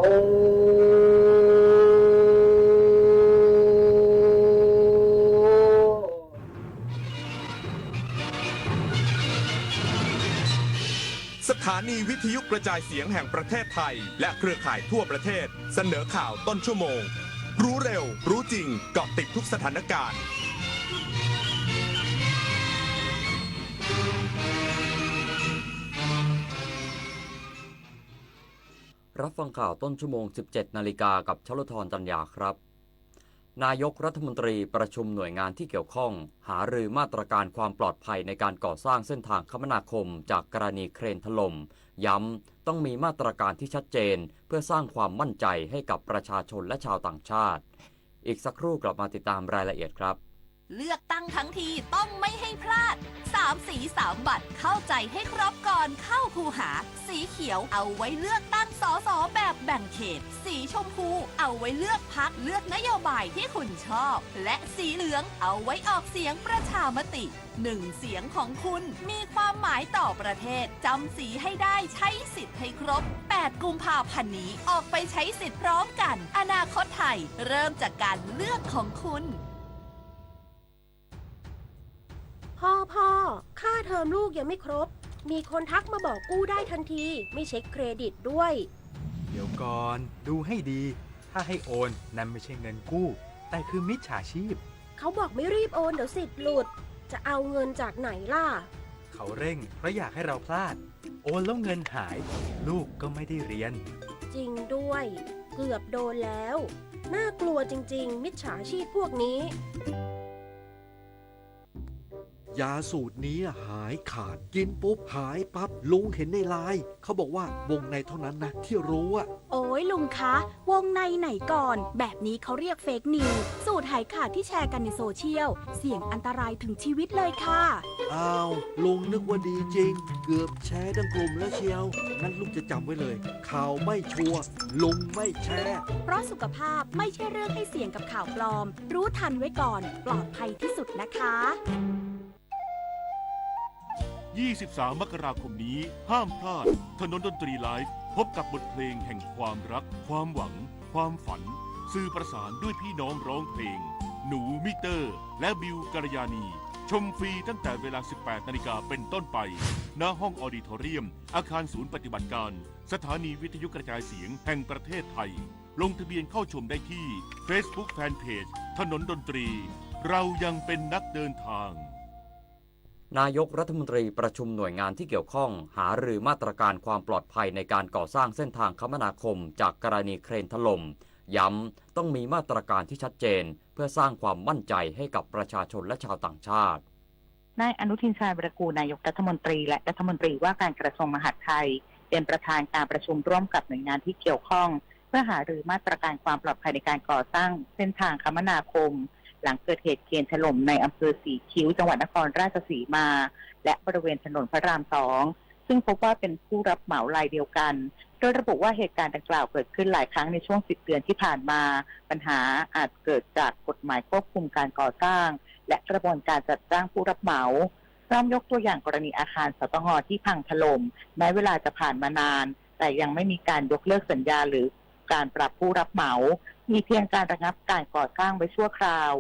สถานีวิทยุกระจายเสียงแห่งประเทศไทย และเครือข่ายทั่วประเทศ เสนอข่าวต้นชั่วโมง รู้เร็ว รู้จริง เกาะติดทุกสถานการณ์ รับฟังข่าวต้นชั่วโมง สิบเจ็ดนาฬิกา กับชลธร จันยาครับ นายกรัฐมนตรีประชุมหน่วยงานที่เกี่ยวข้อง หารือมาตรการความปลอดภัยในการก่อสร้างเส้นทางคมนาคมจากกรณีเครนถล่ม ย้ำต้องมีมาตรการที่ชัดเจน เพื่อสร้างความมั่นใจให้กับประชาชนและชาวต่างชาติ อีกสักครู่กลับมาติดตามรายละเอียดครับ เลือกตั้งทั้งทีต้องไม่ให้พลาด สามสีสามบัตร เข้าใจให้ครบก่อนเข้าคูหา สีเขียวเอาไว้เลือกตั้ง สส แบบแบ่งเขต สีชมพูเอาไว้เลือกพรรค เลือกนโยบายที่คุณชอบ และสีเหลืองเอาไว้ออกเสียงประชามติ หนึ่งเสียงของคุณมีความหมายต่อประเทศ จำสีให้ได้ ใช้สิทธิ์ให้ครบ แปดกุมภาพันธ์นี้ ออกไปใช้สิทธิ์พร้อมกัน อนาคตไทยเริ่มจากการเลือกของคุณ พ่อ พ่อ ค่าเทอมลูกยังไม่ครบ มีคนทักมาบอกกู้ได้ทันที ไม่เช็คเครดิตด้วย เดี๋ยวก่อน ดูให้ดี ถ้าให้โอน นั่นไม่ใช่เงินกู้ แต่คือมิจฉาชีพ เขาบอกไม่รีบโอน เดี๋ยวสิทธิ์หลุด จะเอาเงินจากไหนล่ะ เขาเร่งเพราะอยากให้เราพลาด โอนแล้วเงินหาย ลูกก็ไม่ได้เรียน จริงด้วย เกือบโดนแล้ว น่ากลัวจริงๆ มิจฉาชีพพวกนี้ ยาสูตรนี้หายขาด กินปุ๊บหายปั๊บ ลุงเห็นในไลน์ เขาบอกว่าวงในเท่านั้นนะที่รู้อะ โอ๊ยลุงคะ วงในไหนก่อน แบบนี้เขาเรียกเฟกนิวส์ สูตรหายขาดที่แชร์กันในโซเชียล เสี่ยงอันตรายถึงชีวิตเลยค่ะ อ้าว ลุงนึกว่าดีจริง เกือบแชร์ทั้งกลุ่มแล้วเชียว งั้นลูกจะจำไว้เลย ข่าวไม่ชัวร์ ลุงไม่แชร์ เพราะสุขภาพไม่ใช่เรื่องให้เสี่ยงกับข่าวปลอม รู้ทันไว้ก่อน ปลอดภัยที่สุดนะคะ ยี่สิบสาม มกราคมนี้ ห้ามพลาด ถนนดนตรีไลฟ์ พบกับบทเพลงแห่งความรัก ความหวัง ความฝัน สื่อประสานด้วยพี่น้องร้องเพลง หนูมิเตอร์ และบิวกัลยาณี ชมฟรีตั้งแต่เวลา สิบแปดนาฬิกาเป็นต้นไป ณ ห้องออดิทอเรียม อาคารศูนย์ปฏิบัติการ สถานีวิทยุกระจายเสียงแห่งประเทศไทย ลงทะเบียนเข้าชมได้ที่ Facebook Fanpage ถนนดนตรี เรายังเป็นนักเดินทาง นายกรัฐมนตรีประชุมหน่วยงานที่เกี่ยวข้อง หารือมาตรการความปลอดภัยในการก่อสร้างเส้นทางคมนาคม จากกรณีเครนถล่ม ย้ำต้องมีมาตรการที่ชัดเจน เพื่อสร้างความมั่นใจให้กับประชาชนและชาวต่างชาติ นายอนุทิน ชาญวีรกูร นายกรัฐมนตรี และรัฐมนตรีว่าการกระทรวงมหาดไทย เป็นประธานการประชุมร่วมกับหน่วยงานที่เกี่ยวข้อง เพื่อหารือมาตรการความปลอดภัยในการก่อสร้างเส้นทางคมนาคม หลังเกิดเหตุเครนถล่มในอำเภอศรีคิ้ว จังหวัดนครราชสีมา และบริเวณถนนพระรามสอง ซึ่งพบว่าเป็นผู้รับเหมารายเดียวกัน โดยระบุว่าเหตุการณ์ดังกล่าวเกิดขึ้นหลายครั้งในช่วง สิบเดือนที่ผ่านมา ปัญหาอาจเกิดจากกฎหมายควบคุมการก่อสร้าง และกระบวนการจัดจ้างผู้รับเหมา พร้อมยกตัวอย่างกรณีอาคาร สตง ที่พังถล่ม แม้เวลาจะผ่านมานาน แต่ยังไม่มีการยกเลิกสัญญาหรือการปรับผู้รับเหมา มีเพียงการระงับการก่อสร้างไว้ชั่วคราว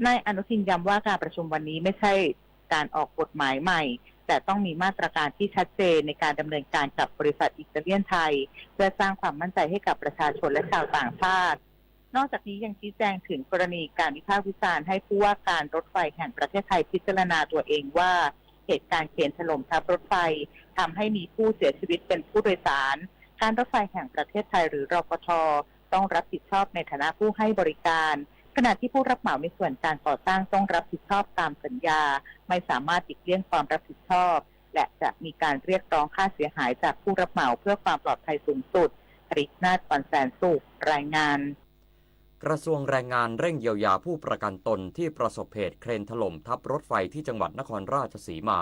นายอนุทินย้ำว่าการประชุมวันนี้ไม่ใช่การออกกฎหมายใหม่ แต่ต้องมีมาตรการที่ชัดเจนในการดำเนินการกับบริษัทอิตาเลียนไทย เพื่อสร้างความมั่นใจให้กับประชาชนและชาวต่างชาติ นอกจากนี้ยังชี้แจงถึงกรณีการวิพากษ์วิจารณ์ให้ผู้ว่าการรถไฟแห่งประเทศไทยพิจารณาตัวเองว่า เหตุการณ์เครนถล่มทับรถไฟทำให้มีผู้เสียชีวิตเป็นผู้โดยสาร การรถไฟแห่งประเทศไทยหรือ รพท ต้องรับผิดชอบในฐานะผู้ให้บริการ ขณะที่ผู้รับเหมาในส่วนการก่อสร้างต้องรับผิดชอบตามสัญญา ไม่สามารถหลีกเลี่ยงความรับผิดชอบ และจะมีการเรียกร้องค่าเสียหายจากผู้รับเหมาเพื่อความปลอดภัยสูงสุด ริกนาถ อ่อนแสนสุข รายงาน กระทรวงแรงงานเร่งเยียวยาผู้ประกันตนที่ประสบเหตุเครนถล่มทับรถไฟที่จังหวัดนครราชสีมา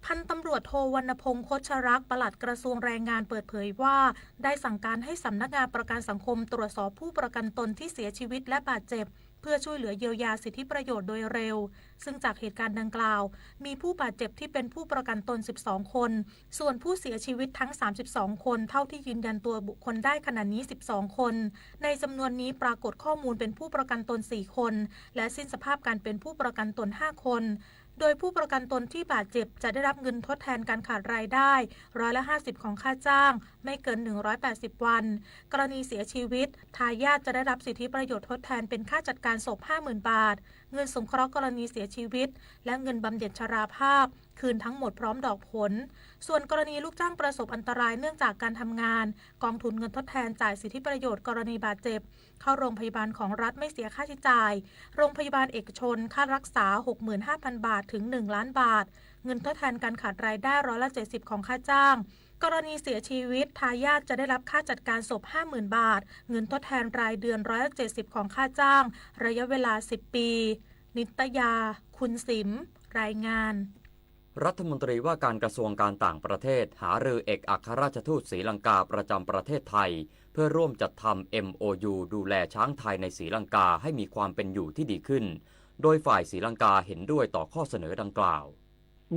พันตำรวจโทวรรณพงษ์ คชรักษ์ ปลัดกระทรวงแรงงานเปิดเผยว่า ได้สั่งการให้สำนักงานประกันสังคมตรวจสอบผู้ประกันตนที่เสียชีวิตและบาดเจ็บ เพื่อช่วยเหลือเยียวยาสิทธิประโยชน์โดยเร็ว ซึ่งจากเหตุการณ์ดังกล่าว มีผู้บาดเจ็บที่เป็นผู้ประกันตน สิบสอง คน ส่วนผู้เสียชีวิตทั้ง สามสิบสอง คน เท่าที่ยืนยันตัวบุคคลได้ขณะนี้ สิบสอง คน ในจำนวนนี้ปรากฏข้อมูลเป็นผู้ประกันตน สี่ คน และสิ้นสภาพการเป็นผู้ประกันตน ห้า คน โดยผู้ประกันตนที่บาดเจ็บจะได้รับเงินทดแทนการขาดรายได้ ร้อยละห้าสิบ ของค่าจ้าง ไม่เกิน หนึ่งร้อยแปดสิบ วัน กรณีเสียชีวิต ทายาทจะได้รับสิทธิประโยชน์ทดแทนเป็นค่าจัดการศพ ห้าหมื่น บาท เงินสงเคราะห์กรณีเสียชีวิต และเงินบำเหน็จชราภาพ คืนทั้งหมดพร้อมดอกผล ส่วนกรณีลูกจ้างประสบอันตรายเนื่องจากการทำงาน กองทุนเงินทดแทนจ่ายสิทธิประโยชน์กรณีบาดเจ็บ เข้าโรงพยาบาลของรัฐไม่เสียค่าใช้จ่าย โรงพยาบาลเอกชน ค่ารักษา หกหมื่นห้าพัน บาท ถึง หนึ่ง ล้านบาท เงินทดแทนการขาดรายได้ ร้อยละเจ็ดสิบ ของค่าจ้าง กรณีเสียชีวิต ทายาทจะได้รับค่าจัดการศพ ห้าหมื่น บาท เงินทดแทนรายเดือน ร้อยละเจ็ดสิบ ของค่าจ้าง ระยะเวลา สิบ ปี นิตยา คุณสิม รายงาน รัฐมนตรีว่าการกระทรวงการต่างประเทศหารือเอกอัครราชทูตศรีลังกาประจำประเทศไทย เพื่อร่วมจัดทำ เอ็ม โอ ยู ดูแลช้างไทยในศรีลังกาให้มีความเป็นอยู่ที่ดีขึ้น โดยฝ่ายศรีลังกาเห็นด้วยต่อข้อเสนอดังกล่าว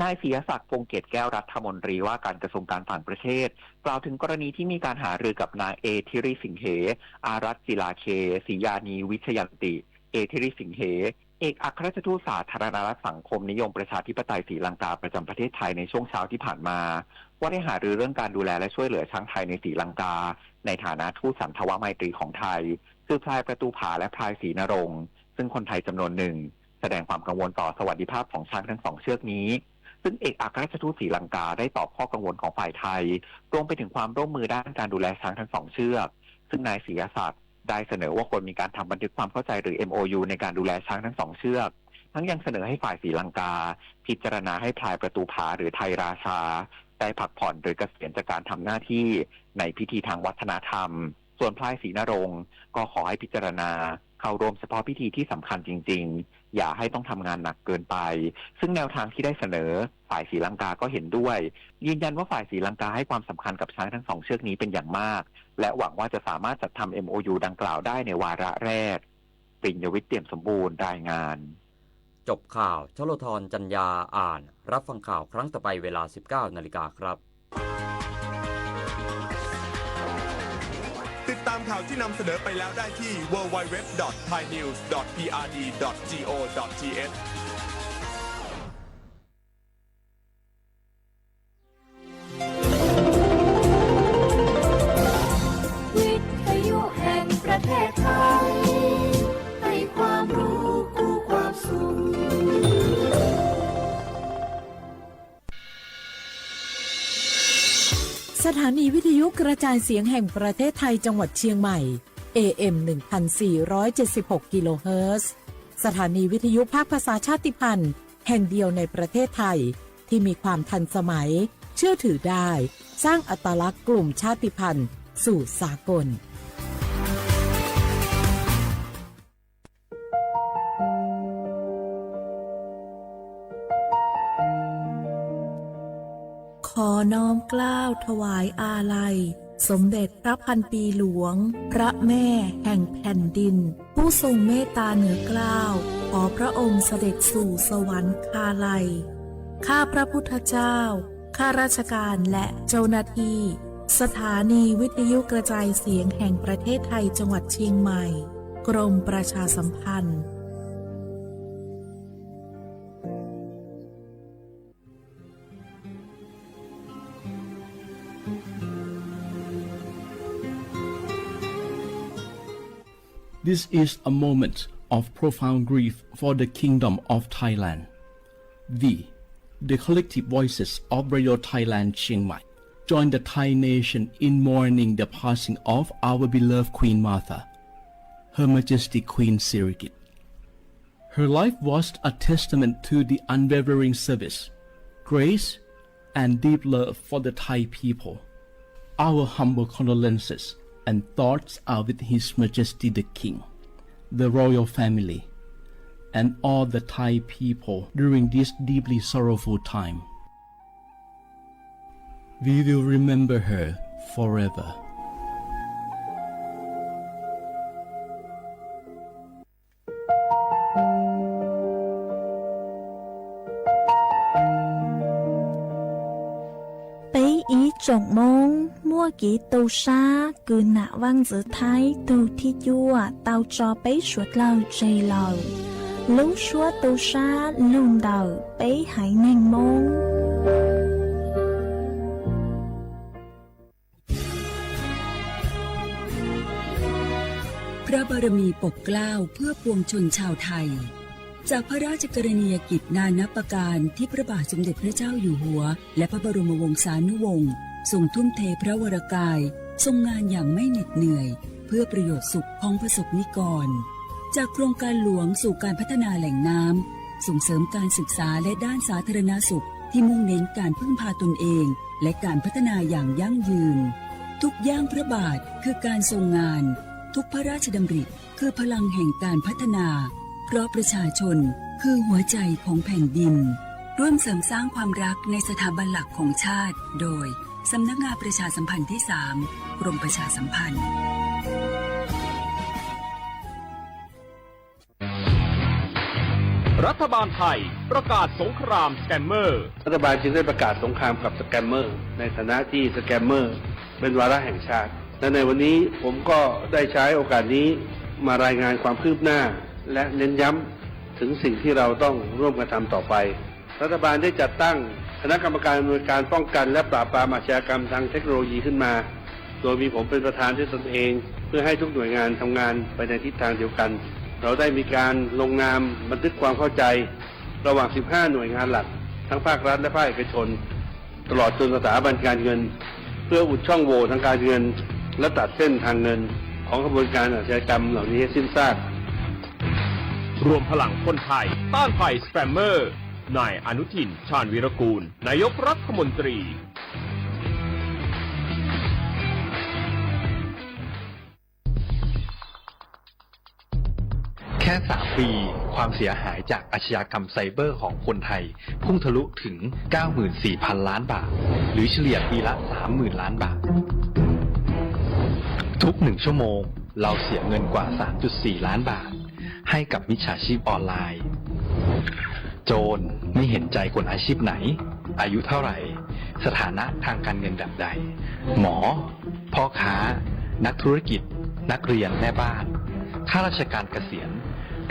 นายศิยศักดิ์ พงษ์เกตแก้ว รัฐมนตรีว่าการกระทรวงการต่างประเทศ กล่าวถึงกรณีที่มีการหารือกับนางเอธิริสิงเห อารัชจิลาเค ศิยานีวิชยันติ เอธิริสิงเห เอกอัครราชทูตสาธารณรัฐสังคมนิยมประชาธิปไตยศรีลังกาประจำประเทศไทยในช่วงเช้าที่ผ่านมา ว่าได้หารือเรื่องการดูแลและช่วยเหลือช้างไทยในศรีลังกา ในฐานะทูตสันทวไมตรีของไทย คือพลายประตูผาและพลายศรีนรงค์ ซึ่งคนไทยจำนวนหนึ่ง แสดงความกังวลต่อสวัสดิภาพของช้างทั้งสองเชือกนี้ ซึ่งเอกอัครราชทูตศรีลังกาได้ตอบข้อกังวลของฝ่ายไทย รวมไปถึงความร่วมมือด้านการดูแลช้างทั้งสองเชือก ซึ่งนายศิยศักดิ์ได้เสนอว่าควรมีการทำบันทึกความเข้าใจหรือ เอ็ม โอ ยู ในการดูแลช้างทั้งสองเชือก ทั้งยังเสนอให้ฝ่ายศรีลังกา พิจารณาให้พลายประตูผาหรือไทยราชา ได้พักผ่อนหรือเกษียณจากการทำหน้าที่ในพิธีทางวัฒนธรรม ส่วนพลายศรีนรงค์ก็ขอให้พิจารณาเข้าร่วมเฉพาะพิธีที่สำคัญจริงๆ อย่าให้ต้องทำงานหนักเกินไป ซึ่งแนวทางที่ได้เสนอ ฝ่ายศรีลังกาก็เห็นด้วย ยืนยันว่าฝ่ายศรีลังกาให้ความสำคัญกับช้างทั้งสองเชือกนี้เป็นอย่างมาก และหวังว่าจะสามารถจัดทำ เอ็ม โอ ยู ดังกล่าวได้ในวาระแรก ปิญญวิทย์ เปี่ยมสมบูรณ์ รายงาน จบข่าว ชโลธร จันยา อ่าน รับฟังข่าวครั้งต่อไปเวลา สิบเก้านาฬิกาครับ ติดตามข่าวที่นำเสนอไปแล้วได้ที่ ดับเบิลยู ดับเบิลยู ดับเบิลยู ดอท ไทยนิวส์ ดอท พีอาร์ดี ดอท จี โอ ดอท ที เอช วิทยุแห่งประเทศไทย ให้ความรู้คู่ความสุข สถานีวิทยุกระจายเสียงแห่งประเทศไทยจังหวัดเชียงใหม่ เอ เอ็ม หนึ่งพันสี่ร้อยเจ็ดสิบหก กิโลเฮิรตซ์ สถานีวิทยุภาคภาษาชาติพันธุ์แห่งเดียวในประเทศไทย ที่มีความทันสมัย เชื่อถือได้ สร้างอัตลักษณ์กลุ่มชาติพันธุ์สู่สากล ขอน้อมเกล้าถวายอาลัย สมเด็จพระพันปีหลวง พระแม่แห่งแผ่นดิน ผู้ทรงเมตตาเหนือเกล้า ขอพระองค์เสด็จสู่สวรรคาลัย ข้าพระพุทธเจ้า ข้าราชการและเจ้าหน้าที่ สถานีวิทยุกระจายเสียงแห่งประเทศไทยจังหวัดเชียงใหม่ กรมประชาสัมพันธ์ This is a moment of profound grief for the Kingdom of Thailand. We, the collective voices of Radio Thailand Chiang Mai, join the Thai nation in mourning the passing of our beloved Queen Mother, Her Majesty Queen Sirikit. Her life was a testament to the unwavering service, grace, and deep love for the Thai people. Our humble condolences and thoughts are with His Majesty the King, the royal family, and all the Thai people during this deeply sorrowful time. We will remember her forever. Peb ib tsoom Hmoob muaj kev tu sab kws nam vaj ntxwv Thaib tug thib cuaj tau tso peb suav dlawg tseg lawm. Lub suab tu sab lug ntawm peb haiv neeg Hmoob. พระบารมีปกเกล้าเพื่อปวงชนชาวไทย จากพระราชกรณียกิจนานับประการที่พระบาทสมเด็จพระเจ้าอยู่หัว และพระบรมวงศานุวงศ์ทรงทุ่มเทพระวรกาย ทรงงานอย่างไม่เหน็ดเหนื่อย เพื่อประโยชน์สุขของประสบนิกร จากโครงการหลวงสู่การพัฒนาแหล่งน้ำ ส่งเสริมการศึกษาและด้านสาธารณสุข ที่มุ่งเน้นการพึ่งพาตนเอง และการพัฒนาอย่างยั่งยืน ทุกย่างพระบาทคือการทรงงาน ทุกพระราชดำริคือพลังแห่งการพัฒนา เพราะประชาชนคือหัวใจของแผ่นดิน ร่วมเสริมสร้างความรักในสถาบันหลักของชาติ โดย สำนักงานประชาสัมพันธ์ที่สาม กรมประชาสัมพันธ์ รัฐบาลไทยประกาศสงครามสแกมเมอร์ รัฐบาลจึงได้ประกาศสงครามกับสแกมเมอร์ ในฐานะที่สแกมเมอร์เป็นวาระแห่งชาติ และในวันนี้ผมก็ได้ใช้โอกาสนี้มารายงานความคืบหน้า และเน้นย้ำถึงสิ่งที่เราต้องร่วมกันทำต่อไป รัฐบาลได้จัดตั้งคณะกรรมการอำนวยการป้องกันและปราบปรามอาชญากรรมทางเทคโนโลยีขึ้นมา โดยมีผมเป็นประธานด้วยตนเอง เพื่อให้ทุกหน่วยงานทำงานไปในทิศทางเดียวกัน เราได้มีการลงนามบันทึกความเข้าใจ ระหว่าง สิบห้า หน่วยงานหลัก ทั้งภาครัฐและภาคเอกชน ตลอดจนสถาบันการเงิน เพื่ออุดช่องโหว่ทางการเงิน และตัดเส้นทางเงิน ของขบวนการอาชญากรรมเหล่านี้ให้สิ้นซาก รวมพลังคนไทยต้านภัยสแกมเมอร์ นายอนุทิน ชาญวีรกูล นายกรัฐมนตรี แค่ สาม ปี ความเสียหายจากอาชญากรรมไซเบอร์ของคนไทย พุ่งทะลุถึง เก้าหมื่นสี่พันล้านบาท หรือเฉลี่ยปีละ สามหมื่นล้านบาท ทุกหนึ่งชั่วโมง เราเสียเงินกว่า สามจุดสี่ล้านบาท ให้กับมิจฉาชีพออนไลน์ โจรไม่เห็นใจคนอาชีพไหน อายุเท่าไหร่ สถานะทางการเงินแบบใด หมอ พ่อค้า นักธุรกิจ นักเรียน แม่บ้าน ข้าราชการเกษียณ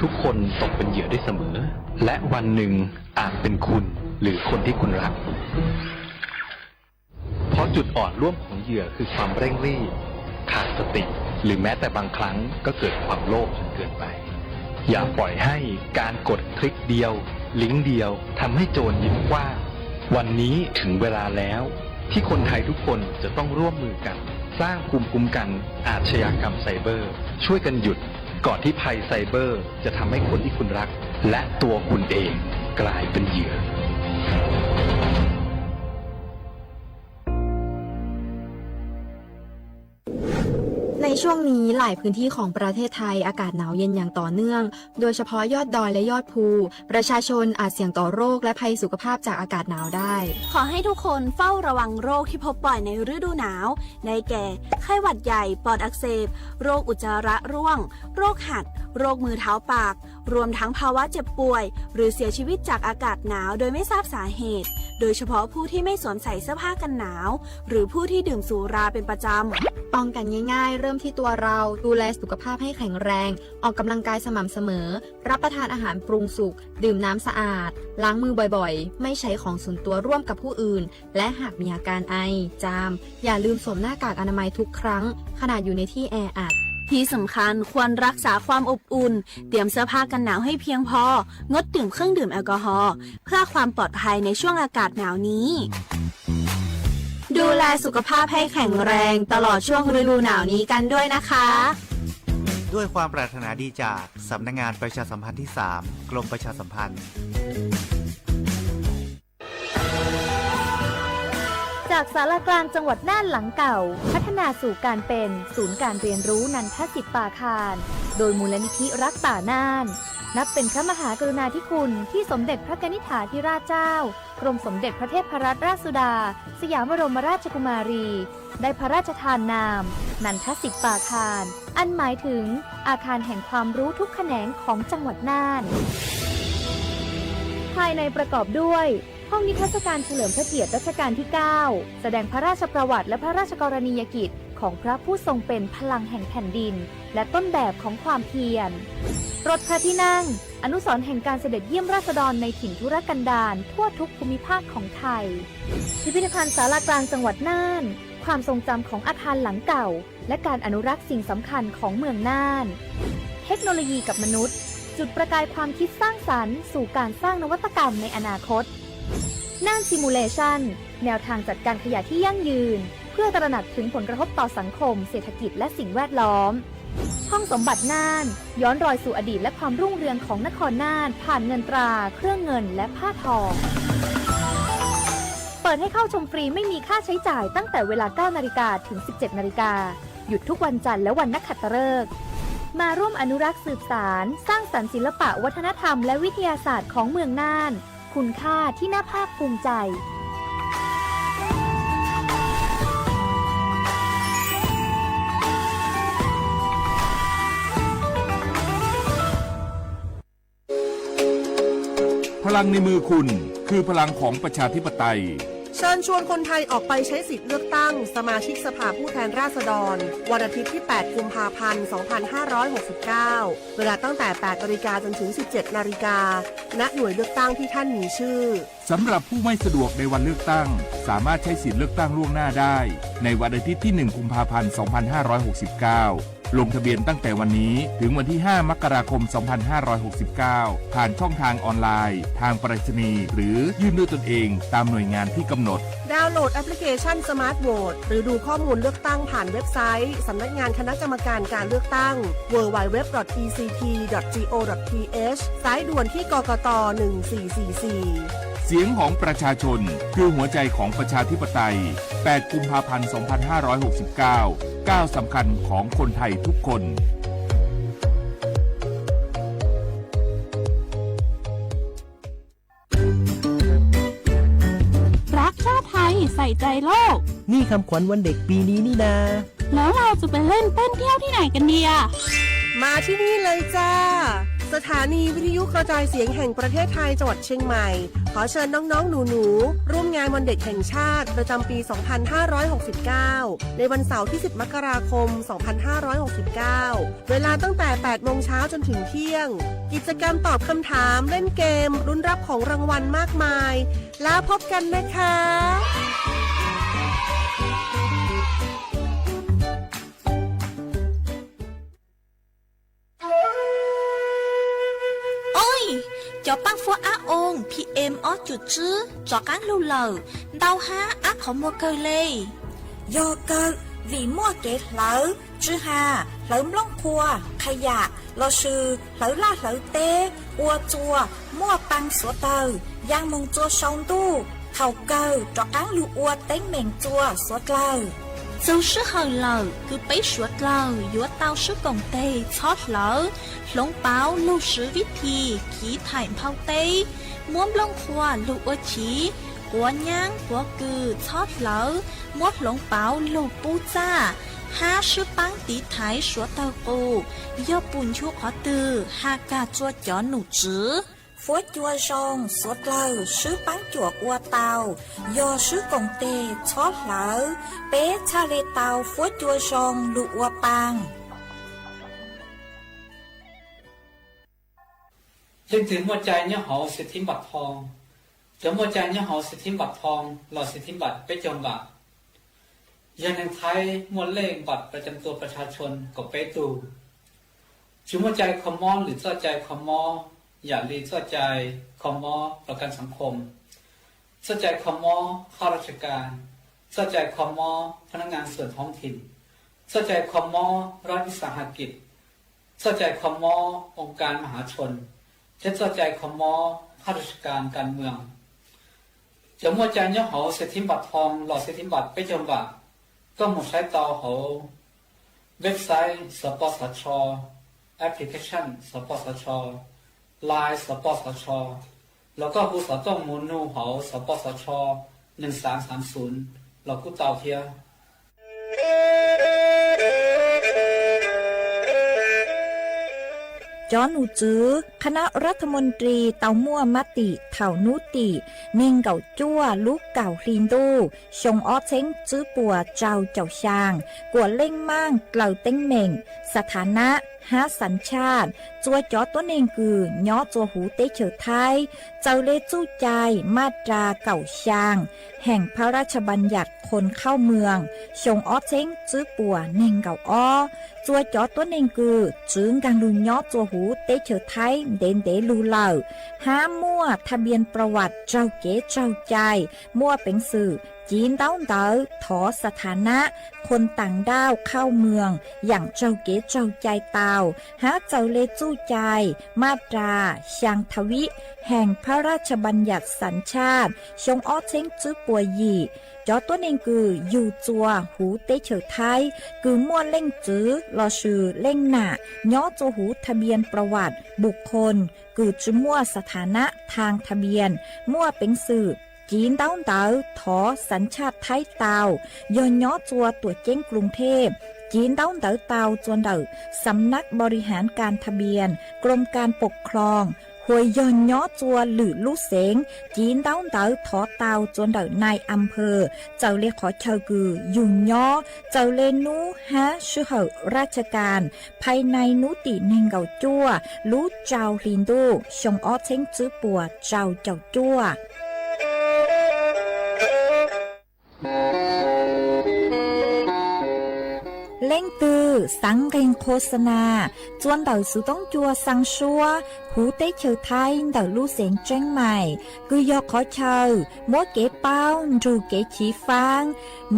ทุกคนตกเป็นเหยื่อได้เสมอ และวันหนึ่งอาจเป็นคุณหรือคนที่คุณรัก เพราะจุดอ่อนร่วมของเหยื่อคือความเร่งรีบ ขาดสติ หรือแม้แต่บางครั้งก็เกิดความโลภจนเกินไป อย่าปล่อยให้การกดคลิกเดียว ลิงก์เดียวทำให้โจรยิ้มกว้าง วันนี้ถึงเวลาแล้ว ที่คนไทยทุกคนจะต้องร่วมมือกัน สร้างภูมิคุ้มกันอาชญากรรมไซเบอร์ ช่วยกันหยุด ก่อนที่ภัยไซเบอร์จะทำให้คนที่คุณรัก และตัวคุณเองกลายเป็นเหยื่อ ในช่วงนี้หลายพื้นที่ของประเทศไทยอากาศหนาวเย็นอย่างต่อเนื่อง โดยเฉพาะยอดดอยและยอดภู ประชาชนอาจเสี่ยงต่อโรคและภัยสุขภาพจากอากาศหนาวได้ ขอให้ทุกคนเฝ้าระวังโรคที่พบบ่อยในฤดูหนาว ได้แก่ ไข้หวัดใหญ่ ปอดอักเสบ โรคอุจจาระร่วง โรคหัด โรคมือเท้าปาก รวมทั้งภาวะเจ็บป่วย หรือเสียชีวิตจากอากาศหนาวโดยไม่ทราบสาเหตุ โดยเฉพาะผู้ที่ไม่สวมใส่เสื้อผ้ากันหนาว หรือผู้ที่ดื่มสุราเป็นประจำ ป้องกันง่ายๆ เริ่มที่ตัวเรา ดูแลสุขภาพให้แข็งแรง ออกกำลังกายสม่ำเสมอ รับประทานอาหารปรุงสุก ดื่มน้ำสะอาด ล้างมือบ่อยๆ ไม่ใช้ของส่วนตัวร่วมกับผู้อื่น และหากมีอาการไอ จาม อย่าลืมสวมหน้ากากอนามัยทุกครั้ง ขณะอยู่ในที่แออัด ที่สำคัญควรรักษาความอบอุ่น เตรียมเสื้อผ้ากันหนาวให้เพียงพอ งดดื่มเครื่องดื่มแอลกอฮอล์ เพื่อความปลอดภัยในช่วงอากาศหนาวนี้ ดูแลสุขภาพให้แข็งแรงตลอดช่วงฤดูหนาวนี้กันด้วยนะคะ ด้วยความปรารถนาดีจากสำนักงานประชาสัมพันธ์ที่สาม กรมประชาสัมพันธ์ จากศาลากลางจังหวัดน่านหลังเก่า พัฒนาสู่การเป็นศูนย์การเรียนรู้นันทสิทธิ์ป่าคาน โดยมูลนิธิรักป่าน่าน นับเป็นพระมหากรุณาธิคุณที่สมเด็จพระกนิษฐาธิราชเจ้า กรมสมเด็จพระเทพรัตนราชสุดา สยามบรมราชกุมารี ได้พระราชทานนาม นันทสิทธิ์ปาคาร อันหมายถึงอาคารแห่งความรู้ทุกแขนงของจังหวัดน่าน ภายในประกอบด้วย ห้องนิทรรศการเฉลิมพระเกียรติรัชกาลที่ เก้า แสดงพระราชประวัติและพระราชกรณียกิจของพระผู้ทรงเป็นพลังแห่งแผ่นดิน และต้นแบบของความเพียร รถพระที่นั่ง อนุสรณ์แห่งการเสด็จเยี่ยมราษฎรในถิ่นทุรกันดารทั่วทุกภูมิภาคของไทย พิพิธภัณฑ์ศาลากลางจังหวัดน่าน ความทรงจำของอาคารหลังเก่า และการอนุรักษ์สิ่งสำคัญของเมืองน่าน เทคโนโลยีกับมนุษย์ จุดประกายความคิดสร้างสรรค์สู่การสร้างนวัตกรรมในอนาคต น่าน Simulation แนวทางจัดการขยะที่ยั่งยืน เพื่อตระหนักถึงผลกระทบต่อสังคม เศรษฐกิจ และสิ่งแวดล้อม ห้องสมบัติน่าน ย้อนรอยสู่อดีตและความรุ่งเรืองของนครน่าน ผ่านเงินตรา เครื่องเงิน และผ้าทอง เปิดให้เข้าชมฟรีไม่มีค่าใช้จ่ายตั้งแต่เวลา เก้านาฬิกา ถึง สิบเจ็ดนาฬิกา หยุดทุกวันจันทร์และวันนักขัตฤกษ์ มาร่วมอนุรักษ์สืบสาน สร้างสรรค์ศิลปะวัฒนธรรมและวิทยาศาสตร์ของเมืองน่าน คุณค่าที่น่าภาคภูมิใจ พลังในมือคุณ คือพลังของประชาธิปไตย เชิญชวนคนไทยออกไปใช้สิทธิ์เลือกตั้งสมาชิกสภาผู้แทนราษฎร วันอาทิตย์ที่ แปด กุมภาพันธ์ สองพันห้าร้อยหกสิบเก้า เวลาตั้งแต่ แปดนาฬิกา จนถึง สิบเจ็ดนาฬิกา ณ หน่วยเลือกตั้งที่ท่านมีชื่อ สำหรับผู้ไม่สะดวกในวันเลือกตั้ง สามารถใช้สิทธิ์เลือกตั้งล่วงหน้าได้ ในวันอาทิตย์ที่ หนึ่ง กุมภาพันธ์ สองพันห้าร้อยหกสิบเก้า ลงทะเบียนตั้งแต่วันนี้ถึงวันที่ ห้า มกราคม สองพันห้าร้อยหกสิบเก้า ผ่านช่องทางออนไลน์ ทางไปรษณีย์ หรือยื่นด้วยตนเองตามหน่วยงานที่กำหนด ดาวน์โหลดแอปพลิเคชัน Smart Vote หรือดูข้อมูลเลือกตั้งผ่านเว็บไซต์สำนักงานคณะกรรมการการเลือกตั้ง ดับเบิลยู ดับเบิลยู ดับเบิลยู ดอท อี ซี ที ดอท จี โอ ดอท ที เอช สายด่วนที่ กกต หนึ่งสี่สี่สี่ เสียงของประชาชน คือหัวใจของประชาธิปไตย แปด กุมภาพันธ์ สองพันห้าร้อยหกสิบเก้า ก้าวสำคัญของคนไทยทุกคน รักชาติไทย ใส่ใจโลก นี่คำขวัญวันเด็กปีนี้นี่นา แล้วเราจะไปเล่นเต้นเที่ยวที่ไหนกันดีอะ มาที่นี่เลยจ้า สถานีวิทยุกระจายเสียงแห่งประเทศไทยจังหวัดเชียงใหม่ ขอเชิญน้องๆ หนูๆ ร่วมงานวันเด็กแห่งชาติประจำปี สองพันห้าร้อยหกสิบเก้า ในวันเสาร์ที่ สิบ มกราคม สองพันห้าร้อยหกสิบเก้า เวลาตั้งแต่ แปดโมงเช้าจนถึงเที่ยง กิจกรรมตอบคำถาม เล่นเกม ลุ้นรับของรางวัลมากมาย แล้วพบกันนะคะ Oj, cov paab fuab ab oo P M ob cum tswb rov qaab lug lawm, ntau hab ab qhov muag kawg le. Yog kawg, vim muaj kev hlawv tswj ha, hlawv nplooj qhua, qha yam lossis hlawv laj hlawv teb, ua txuas, muaj paa xuav dlawg, yaa moog txua sau ntuj, thaum kawg rov qaab lug ua teeb meem txua xuav dlawg. Txug sij hawm lawm, kws peb suav dlawg yuav tau sib koom teg txhob hlawv, hloov pauv lug swv vib thi khiv thaim nphau teb, muab nplooj qhua lug ua chiv, quav nyaab quav kws txhob hlawv, muab hloov pauv lug pub txaj, hab sib paab tiv thaiv suav dlawg qus, yog pum nchu qhov twg has kag txua cov num tswv. Fuab cua zoo, suav dlawg sib paab cuam ua tau, yog sib koom teg txhob hlawv, peb txhaj le tau fuab cua zoo lug ua paa. Leej twg muaj cai nyob hauv xwm thib npam thoo? Cov muaj cai nyob hauv xwm thib npam thoo los xwm thib npam peb caug npam, yog neeg Thaib muaj lej npam ประจำตัวประชาชน kaum peb tug. Tsis muaj cai kho mob lwm txoj cai kho mob, yam li txoj cai kho mob ประกันสังคม, txoj cai kho mob ข้าราชการ, txoj cai kho mob พนักงานส่วนท้องถิ่น, txoj cai kho mob รัฐวิสาหกิจ, txoj cai kho mob องค์การมหาชน, thiab txoj cai kho mob ข้าราชการการเมือง. Cov muaj cai nyob hauv xwm thib npam thoo los xwm thib npam peb caug npam, koj mus saib tau hauv website สปสช, application สปสช, Line xov pos xov tho, los koj hu xov tooj mus nug hauv xov pos xov tho neeg xaav xaav xunv los kuj tau thiab. Cov nom tswv คณะรัฐมนตรี tau muaj mab tim thaum nub tim neeg nkaum cuaj lub kaum hli ntuj xyoo ob txheeb tswb puas rau caum xyaa, kuam leej maaj dlaws teeb meem, สถานะ hab สัญชาติ txua cov tuab neeg kws nyob txua huv teb chaws Thaib, txawm le txuj cai maj ras kaum xyaa แห่งพระราชบัญญัติคนเข้าเมือง xyoo ob txheeb tswb puas neeg nkaum ob. Txua cov tuab neeg kws tsi nkaag lug nyob txua huv teb chaws Thaib ntev ntev lug lawm, hab muaj ทะเบียนประวัติ raug kev tsaug cai, muaj peev xwm civ ntaub ntawv thov สถานะคนต่างด้าวเข้าเมือง yaam raug kev tsaug cai tau, hab txawm le txuj cai maj ras xyaa ทวีต แห่งพระราชบัญญัติสัญชาติ xyoo ob txheeb tswb puas yim. Cov tuab neeg kws yug txua huv teb chaws Thaib kws muaj leej txwv lossis leej nam nyob txua huv ทะเบียนประวัติบุคคล kws tsi muaj สถานะทางทะเบียน muaj peev xwm civ ntaub ntawv thov สัญชาติ Thaib tau, yog nyob txua tuam ceeb กรุงเทพ civ ntaub ntawv tau txua ntawm สำนักบริหารการทะเบียน กรมการปกครอง hos yog nyob txua lwm lub xeev civ ntaub ntawv thov tau txua ntawm นายอำเภอ txawm le qhov chaw kws yug nyob, txawm le nub hab sij hawm ราชการ ภายใน nub tim neeg nkaum cuaj lub rau hli ntuj xyoo ob txheeb tswb puas rau caum cuaj. Leej twg xaav nqeeg โฆษณา txua ntawm xuv toob cua xaa suab huv teb chaws Thaib ntawm lub xeev Tseeb Mais, kws yog qhov chaw muab kev paub nrug kev chiv faab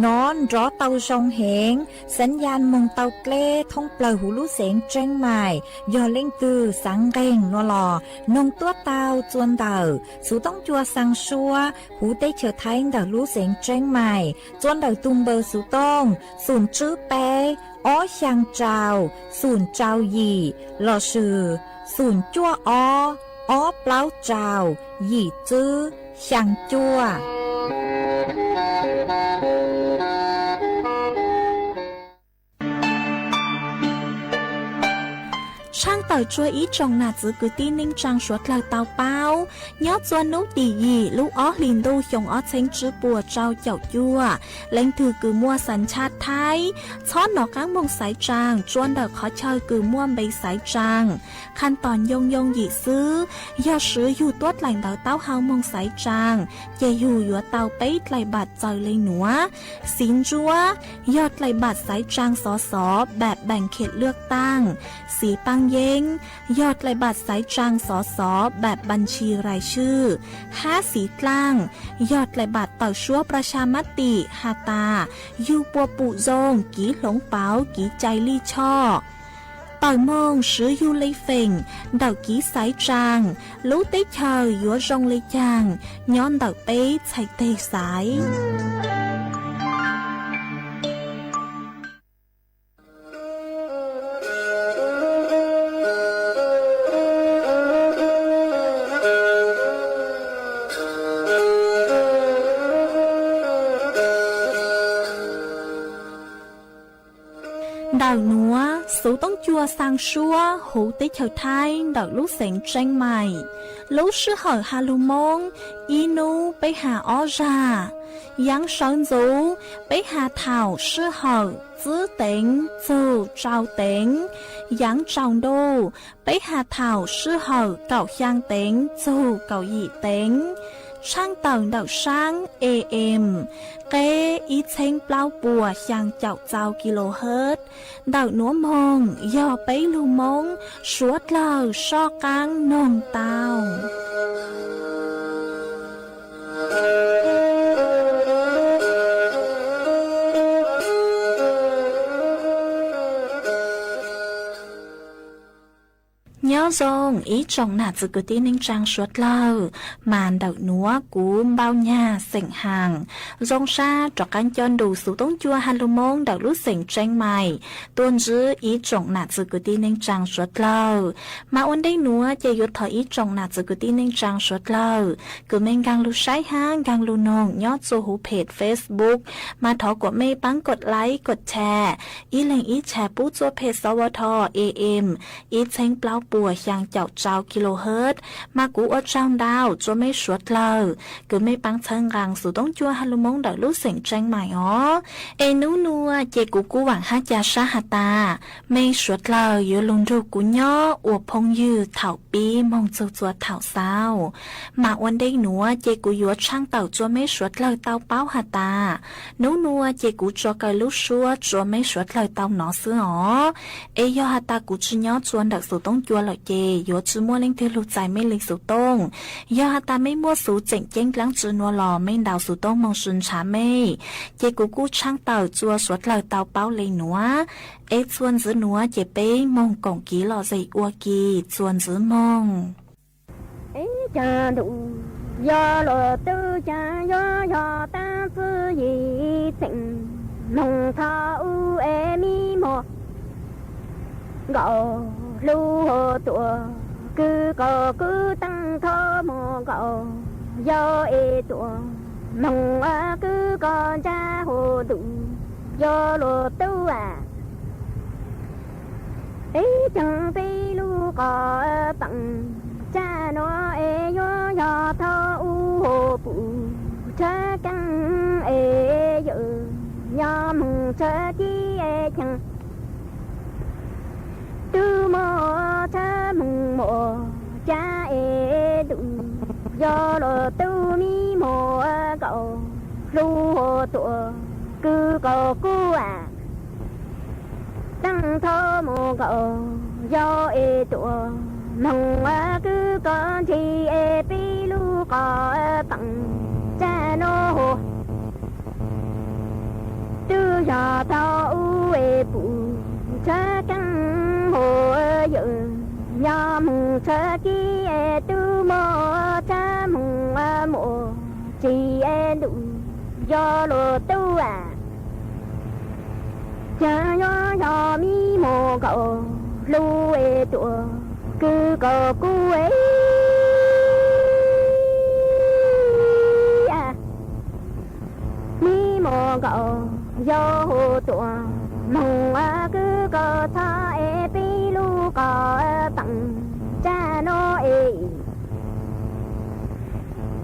nov nrov tau zoo heev, สัญญาณ moog tau dleb thoob plawg huv lub xeev Tseeb Mais. Yog leej twg xaav nqeeg no los noog tuab tau txua ntawm xuv toob cua xaa suab huv teb chaws Thaib ntawm lub xeev Tseeb Mais, txua ntawm tug npawb xuv tooj xoom tswb peb ob xyaa rau xoom rau yim lossis xoom cuaj ob ob plaub rau yim tswb xyaa cuaj. Tshaaj tawm tsua ib tsoom nam txwv kwv tij neej tsaa suav dlawg tau paub, nyob txua nub tim yim lub ob hli ntuj xyoo ob txheeb tswb puas rau caum cuaj, leej twg kws muaj สัญชาติ Thaib, txhob nov qaab moog xaiv tsaa tsua ntawm qhov chaw kws muaj npe xaiv tsaa. ขั้นตอน yooj yooj yim xwb, yog swv yug tuab dlaim ntawv taub hau moog xaiv tsaa, ces yug yuav tau peb dlaim npam txawm le nuav: Xim ntsuab, yog dlaim npam xaiv tsaa xov xov แบบแบ่งเขตเลือกตั้ง, xim paaj yeeb, yog dlaim npam xaiv tsaa xov xov แบบบัญชีรายชื่อ, hab xim dlaaj, yog dlaim npam tawm suab ประชามติ has tas yug puas pum zoo kiv hloov pauv kiv cai lij choj. Tawm moog swv yug le feem ntawm kiv xaiv tsaa, lub teb chaws yuav zoo le caag nyob ntawm peb txhais teg xaiv. Ntawm nuav, xuv toob cua xaa suab huv teb chaws Thaib ntawm lub xeev Tseeb Mais. Lub sij hawm has lug Moob, ib nub peb has ob zag. Yaav sawv ntxuv, peb has thaum sij hawm txwb teev txug tsau teev. Yaav tsaus ntuj, peb has thaum sij hawm kaum xyaa teev txug kaum yim teev. Tshaaj tawm ntawm saab A M, qeb ib txheeb plaub puas xyaa caum txau kilohertz. Ntawm nuav moog yog peb lug Moob suav dlawg soj qaab noog tau. Nyob zoo ib tsoom nam txiv kwv tij neej tsaa suav dlawg, mas ntawm nuav kuv Npauj Nyag xeem Haas zoo sab rov qaab coj nrug xuv toob cua ha lug Moob ntawm lub xeem Tseeb Mais tuaj ntsib ib tsoom nam txiv kwv tij neej tsaa suav dlawg. Mas ua ntej nuav ces yuav thov ib tsoom nam txiv kwv tij neej tsaa suav dlawg kws mej nkaag lug saib hab nkaag lug noog nyob txuas huv phem Facebook, mas thov kuas mej paab kov like kov share, ib leeg ib share pub txuas phem xov ua tho am ib txheeb plaub puas xyaa caum rau kilohertz. Mas kuv ua tsaug ntau txuas mej suav dlawg kws mej paab txhawb nqaa xuv toob cua ha lug Moob ntawm lub xeem Tseeb Mais os. Es nub nuav ces kuv kuj vaam hab ca sab has tas mej suav dlawg yuav lug nrug kuv nyob ua phooj ywg thaum pib moog txug txuas thaum xaus. Mas ua ntej nuav ces kuv yuav tshaaj tawm txuas mej suav dlawg tau paub has tas nub nuav ces kuv tsuas kaw lub suab txuas mej suav dlawg tau nov xwb os. Es yog has tas kuv tsi nyob txuas ntawm xuv toob cua lawm ces yuav tsi muaj leej twg lug txais mej le xuv tooj. Yog has tas mej muaj xuv tseem ceeb dlaab tsi nuav los mej ntaus xuv tooj moog sw ntshav mej, ces kuv kuj tshaaj tawm txuas suav dlawg tau paub le nuav. Es txuas ntxiv nuav ces peb moog koom kiv lom zem ua ke txuas ntxiv moog. Ib caag ntuj yog luas tub caag yuav yog taab txwv yim txheem moog txog u es mi muag nkaus lug tuam kwv koj kub taag thoob moog nkaus yog es tuam moog kwv koj ntsab huv ntuj yog luas tub a. Ib caag peb lub qhov peem tsab nuav es yuav yog thaum u hov pum tshav keeb es yawm nyob moog tshav kib es cheem tub muaj tshav moog muaj cav es ntuj yog luas tub mi muag nkaus lug tuam kwv koj kub a. Taag thoob moog nkaus yog es tuam moog kwv koj ntsig es peb lub qhov peem tsab nuav hov tub yog thaum u es pum tshav keeb hov yawm nyob moog tshav kib es tub muaj tshav moog muaj tsi es ntuj yog luas tub a. Caag yuav yog mi muag nkaus lug es tuam kwv koj kub es mi muag nkaus yog huv tuam moog kwv koj txhob es peb lub qhov peem tsab nuav es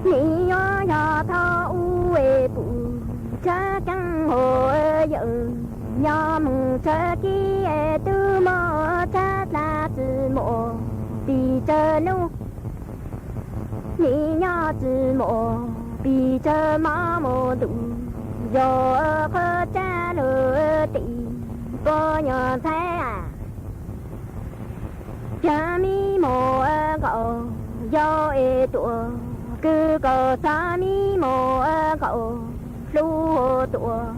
nim yuav yog thaum u es pum tshav keeb hov yawm nyob moog tshav kib es tub muaj tshav dlaag tsi muaj pis tsawg nub. Nim nyob tsi muaj pis tsawg mob mus ntuj yog qhov tsab lug tim pog nyuas ntxhais a. Caag mi muag nkaus yog es tuam kwv koj txhob mi muag nkaus lug tuam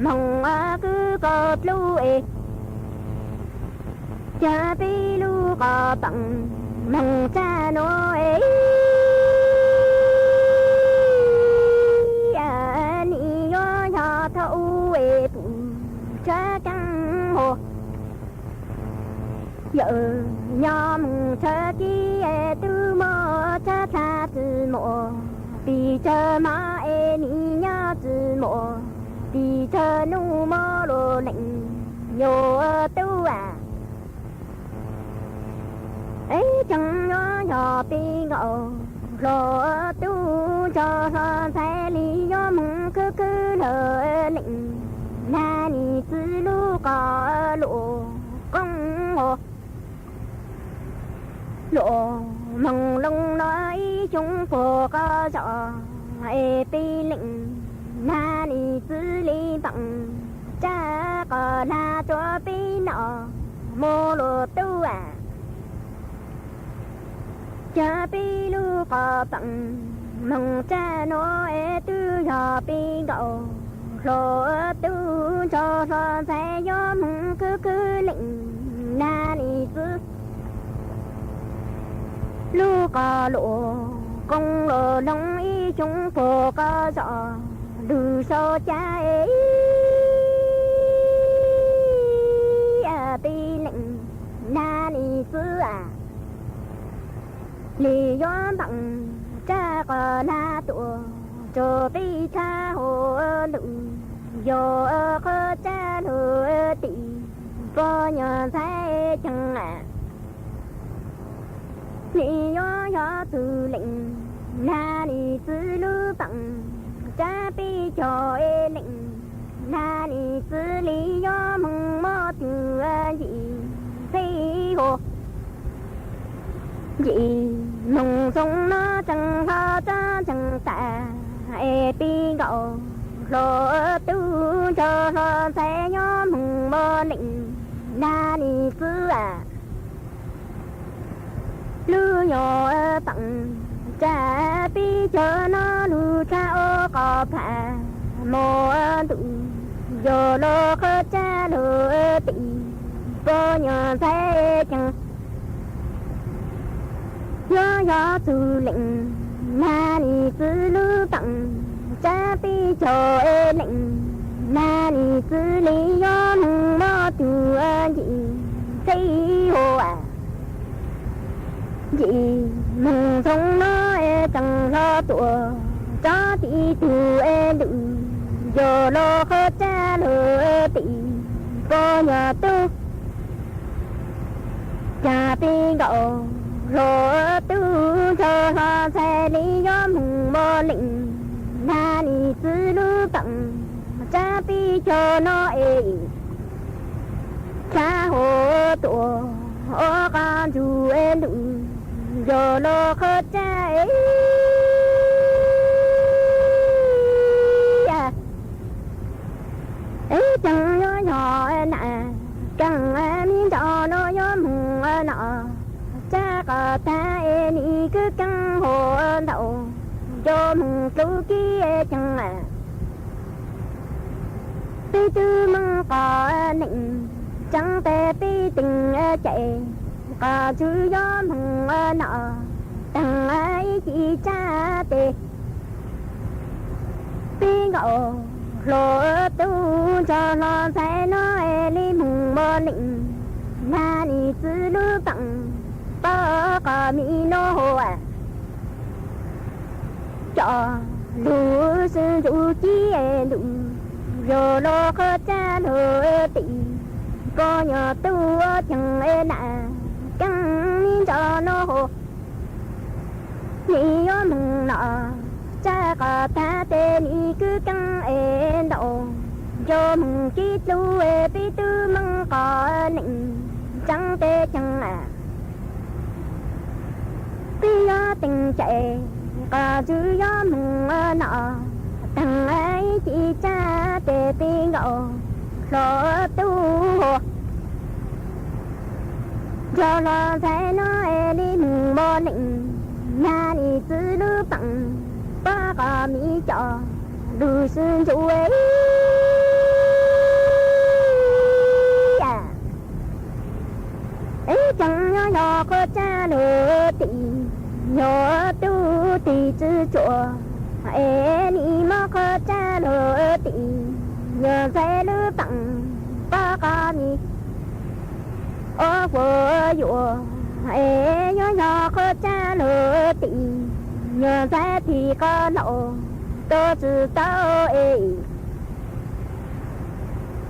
moog kwv koj dlub es caag peb lub qhov peem moog tsab nuav es nim yuav yog thaum u es pum tshav keeb hov yawm nyob moog tshav kib es tub muaj tshav dlaag tsi muaj pis tsawg mob es nim nyob tsi muaj pis tsawg nub mob lug leej yuav tub a. Ib caag yuav yog peb nkaus hluas tub ntsog hluas ntxhais li yuav moog khwv khwv lug leej nag nim txwv lub qhov luas qoob hov luas moog loo nuav ib xyoo puag qhov zog es peb leej nag nim txwv li npaam tsab qhov lag rua peb noj mus luas tub a. Caag peb lub qhov peem moog tsab nuav es tub yog peb nkaus hluas tub ntsog hluas ntxhais yuav moog khwv khwv leej nag nim txwv qos luam qoob los loo ib xyoo puag qos zos lug sau caj ib pib leej nag nim xwb a. Li yuav npeem tsab qos nag tuaj rua peb txhab hauv ntuj, yog qhov tsab lug tim pog nyuag ntxhais cheej a. Li yuav yog txug leej nag nim xwb lub peem tsab peb caug leej nag nim xwb li yuav moog mob tug yim txheb hua. Yim moog xyoo no tseem hlo tsob ntseeg tas es peb nkaus hluas tub nrog hluas ntxhais nyob moog mob leej nag nim xwb a. Lub nyuag peem tsab peb caug no lug txhab ua qos pham moog ntuj, yog lug qhov tsab lug tim pog nyuag ntxhais cheej. Yuav yog txug leej nag nim xwb lub peem tsab peb caug leej nag nim xwb li yuav moog mob tug yim txheb hua. Yim moog xyoo no tseem hlo tuaj tsob tim tug ntug, yog lug qhov tsab lug tim pog nyuag tub. Cas peb nkaus hluas tub nrog hluas ntxhais li yuav moog mob leej nag nim xwb lub peem tsab peb caug no es txhab hua tuaj ua qos ntsug ntuj, yog lug qhov tsab es tseem yuav yog nam keej mi nrov no yuav moog no tsab qos tag es nim kwv keej hua ntau, yuav moog dlub kib cheej a. Peb tub moog qos neej tseeb tes peb teem cai, qos ntsug yuav moog no taag ib ci tsab tes. Peb nkaus hluas tub nrog hluas ntxhais no es li moog mob leej nag nim xwb lub peem pog qos mi no hua. Cov lug sib ntsug kib ntuj, yog lug qhov tsab lug tim pog nyuag tub cheej nam keej mi nrov no hua. Nim yuav moog no tsab qos tag tes nim kwv keej es ntau, yuav moog kib dlub es peb tub moog qos neej tseeb tes cheej a. Peb yuav teem cai qos ntsug yuav moog no taag ib ci tsab tes peb nkaus hluas tub hua. Nrog hluas ntxhais no es li moog mob leej nag nim xwb lub peem pog qos mi cov lug sib ntsug es tseem yuav yog qhov tsab lug tim nyuag tub tim tswv tsua es nim mob qhov tsab lug tim nyuag ntxhais lub peem pog qos mi ua huam yuam es yuav yog qhov tsab lug tim nyuag ntxhais tim qos laus tuaj tsi tau es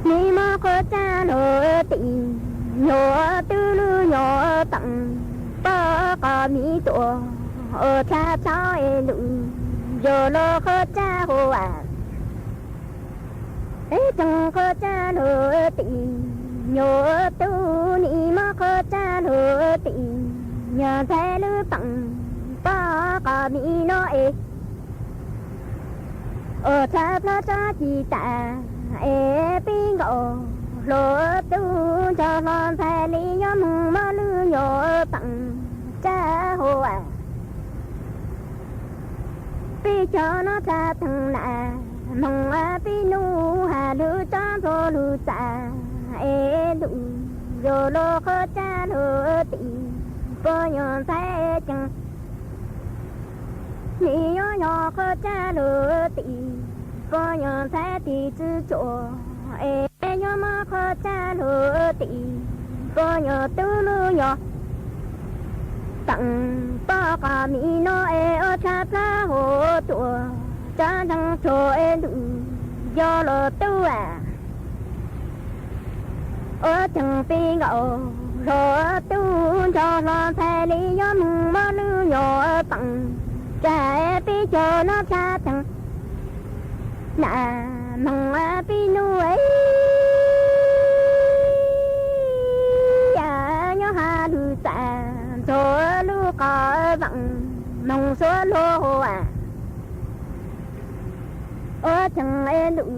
nim mob qhov tsab lug tim nyuag tub lub nyuag peem pog qos mi tuaj ua tshab tshab es ntuj, yog lug qhov tsab hua. Es tseem qhov tsab lug tim nyuag tub, nim mob qhov tsab lug tim nyuag ntxhais lub peem pog qos mi no es ua tshab plab tsob ci tas es peb nkaus hluas tub nrog hluas ntxhais li yuav moog mob lub nyuag peem tsab hua. Peb cov no tshab theej nam moog peb nub has lug tsob ntxuag lug txav es ntuj, yog lug qhov tsab lug tim pog nyuag ntxhais ceeb. Nim nyob nyob qhov tsaj lug tim, poj nyuag ntxhais tim tsi tsua, es nyob mob qhov tsaj lug tim, poj nyuag tub lub nyuag peem, poj qos mi no es ua tshab plab hua tuam, tsab ntseeg tsua es ntuj yog los tub a. Ua tseem pib nkaus hlo tub nrog hlo ntxhais li nyob moog mob lub nyuag peem, tsam pib caug noj tshab teeg, nam moog pib nub, nyob hab lug txam ntxuag lub qos veem moog suav luag hua. Ua tseem es ntuj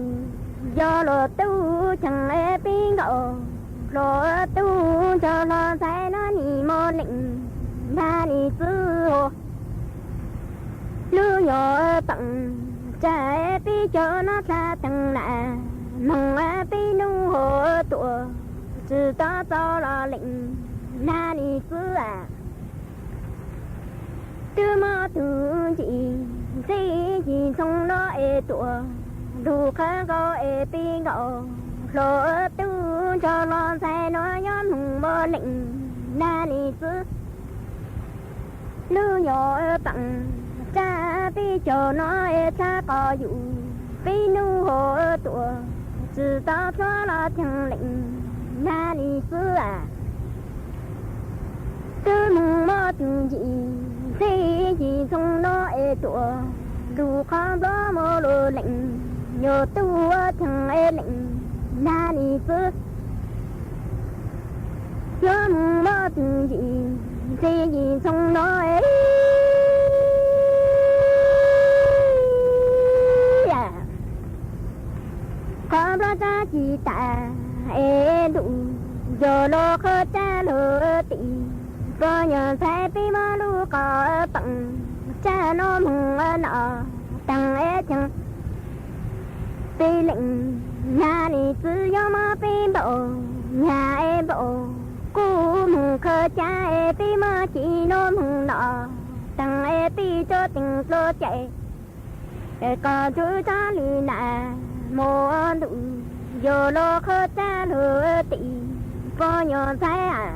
yog los tub, tseem es pib nkaus hlo tub nrog hlo ntxhais no nim mob leej nag nim txwv hua. Lub nyuag peem tsam pib caug noj tshab teeg, nam moog pib nub hua tuam, tsi tau txaus los leej nag nim txwv a. Twb mob tug ntsim ntxig yim ntxhoo no es tuam, lug qhov nkaus es pib nkaus hlo tub nrog hlo ntxhais no nyob moog mob leej nag nim txwv. Lub nyuag peem tsam pib caug no es tshab qos yus, pib nub hua tuam, tsi tau txhua los tseeg leej nag nim txwv a. Twb moog mob tug ntsim ntxig yim ntxhoo no es tuam, lug qhov nplob mob lug leej nyuag tub, ua tseem es leej nag nim txwv. Yuav moog mob tug ntsim ntxig yim ntxhoo no es qhov nplob tsab ci tas es ntuj yog los qhov tsab lug tim, poj nyuag ntxhais pib mob lub qos peem, tsam no moog no taag es tseem pib leej nag nim txwv, yuav mob pib npaum nyag es npaum kuv moog qhov tsab es pib mob ci no moog no taag es pib tso teeg dlua cai, qos ntsuj tsab lwm nam moog ntuj yog los qhov tsab lug tim, poj nyuag ntxhais a.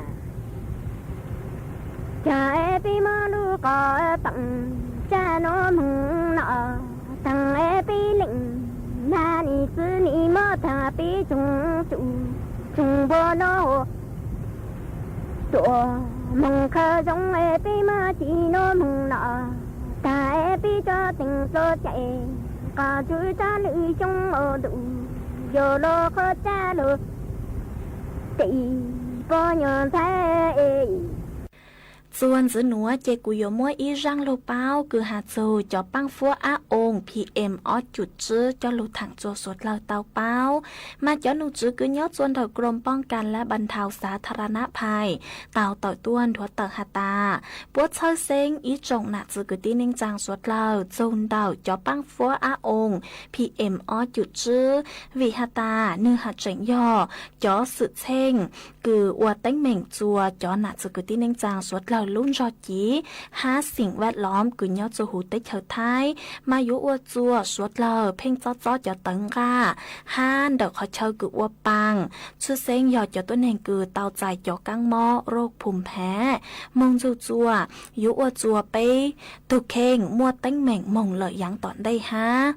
Caag es pib mob lub qos peem, tsam no moog no taag es pib leej nag nim txwv, nim mob taag pib tsoog tsum tsoog npua no hua tuam, moog qhov zoo es pib mob ci no moog no taag es pib tso teeg dlua cai, qos ntsuj tsab lwm xyoo ua ntuj yog los qhov tsab lug tim, poj nyuag ntxhais. Txuas ntxiv nuav ces kuv yuav muab ib zaaj lug paub kws has txug cov paab fuab ab oo PM ob cum tsib coj lug thaam rua suav dlawg tau paub. Mas cov num tswv kws nyob txua nraug กรมป้องกันและบรรเทาสาธารณภัย tau tawm tuaj nrhuav tawm has tas, puab txhawb xeeb ib tsoom nam txwv kwv tij neej tsaa suav dlawg txug ntawm cov paab fuab ab oo PM ob cum tsib, vim has tas nwg has tseem yog cov xwm txheej kws ua teeb meem txua cov nam txwv kwv tij neej tsaa suav dlawg lub ntsog civ hab xeem vaj lom kws nyob txua huv teb chaws Thaib, mas yuav ua txua suav dlawg pheej txob txob cov tawv nqaj hab ntawm qhov chaw kws ua paas, txhwb xeeb yog cov tuab neeg kws tau txais cov kaab mob roj phum phav moog nrug txua, yuav ua txua peb tug kheej muaj teeb meem moog lawm yaav tom ntej hab.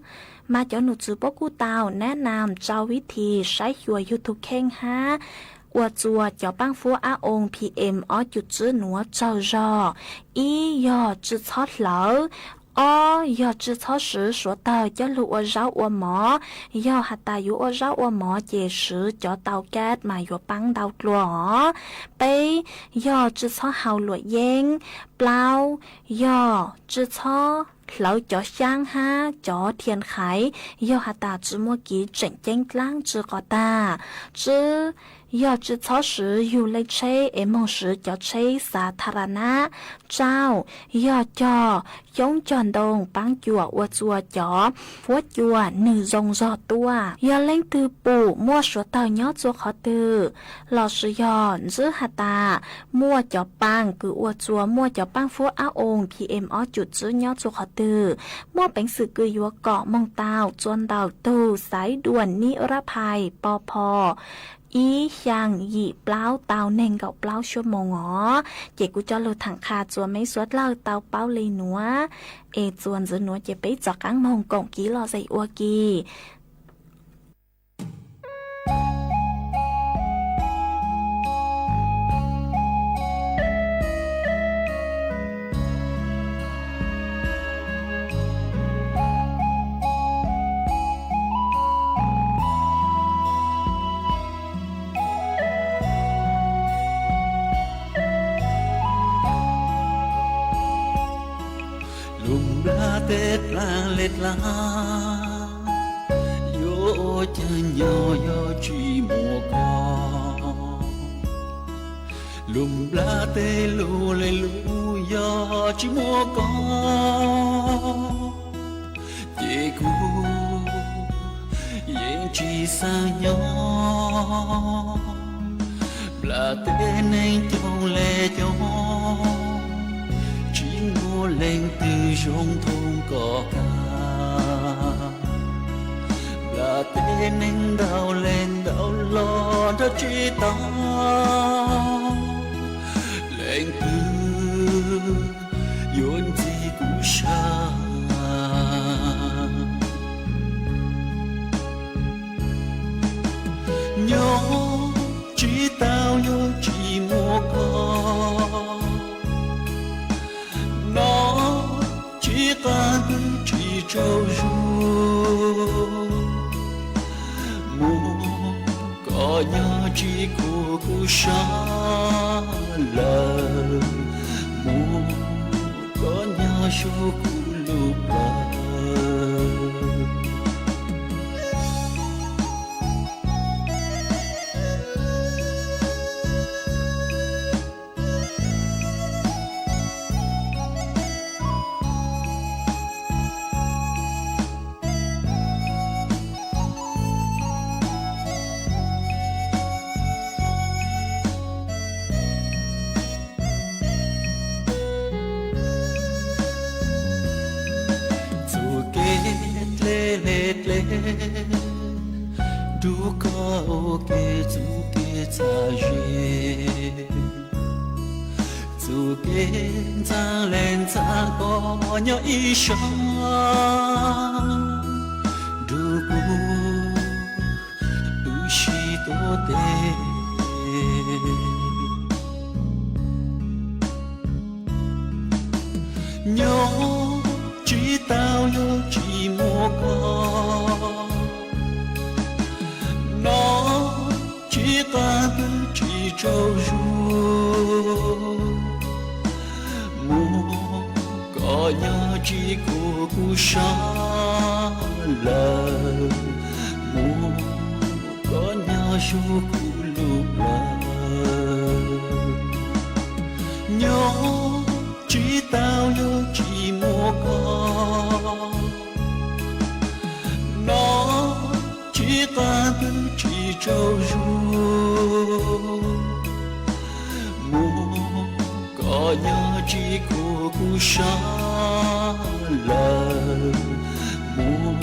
Mas cov num tswv puab kuj tau nab nam rau vib thim saib xyuas yug tug kheej hab ua txua cov paab fuab ab oo PM ob cum tsib nuav tsawg zog. Ib yog tsi txhob hlawv, ob yog tsi txhob swv suav dlawg coj lug ua zaub ua mov. Yog has tas yuav ua zaub ua mov ces swv cov tau kab mas yuav paab ntau dlua os. Peb yog tsi txhob hau luam yeeb. Plaub yog tsi txhob hlawv cov xyaab hab cov thiaj qhaiv yog has tas tsi muaj kev tseem ceeb dlaab tsi qos tag. Tsib Yog tsi txhob swv yug lej tsheb es moog swv cov tsheb xa tha ra nab. Tsauj, yog cog xyoob cog ntoo paab cuam ua txua cov fuab cua nwg zoo zog tuaj. Yog leej twg pum muaj suav tawg nyob txua qhov twg, lossis yog ntsib has tas muaj cov paaj kws ua txua muaj cov paaj fuab ab oo P M ob cum tsib nyob txua qhov twg, muaj peev xwm kws yuav kom moog tau txua ntawm tug xaiv duam nib rab phais po pho ib xyaa yim plaub tau neeg nkaum plaub xuab moos os. Ces kuv coj lug thaam qha txua meb suav dlawg tau paub le nuav, es txua ntxiv nuav ces peb rov qaab moog koom kiv lom zem ua ke. Lub nplaj teb dlaag le dlaag, yuav ua caag nyob yog tsis muaj koj. Lub nplaj teb lug le lug yog tsis muaj koj, ces kuv yeej tsis xaav nyob. Nplaj teb neeg coob le coob, tsis muaj leej twg zoo thooj koj kag. Nplaj teb neeg ntau le ntau los nrog tsis tau leej twg yuav ntxig kuv sab. Nyob tsis tau yog tsis muaj koj, noj tsis qab twb tsis tsaug zug. Muaj koj nyob tsis khuv kuv sab lawm, muaj koj nyob xyuas kuv lub plawv. Txuj kev dleb le dleb, nrug koj ua ke txuj kev txhaj ze. Txuj kev ntxhab le ntxhab koj nyob ib sab, nrug kuv wb sib tuav tes. Nyob tsis tau yog tsis muaj koj, noj tsis qab twb tsis tsaug zug. Muaj koj nyob tsis khuv kuv sab lawm, muaj koj nyob xyuas kuv lub plawv. Nyob tsis tau yog tsis muaj koj, noj tsis qab twb tsis tsaug zug. Muaj koj nyob tsis khuv kuv sab lawm, muaj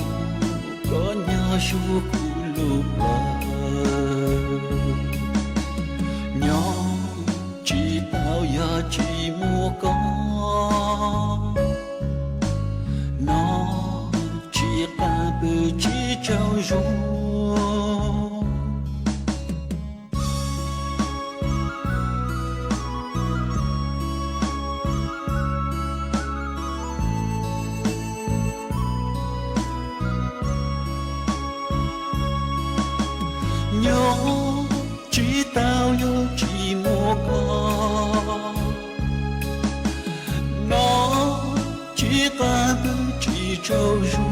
koj nyob xyuas kuv lub plawv. Nyob tsis tau yog tsis muaj koj, noj tsis qab twb tsis tsaug zug. Nyob tsis tau yog tsis muaj koj, noj tsis qab twb tsis tsaug zug.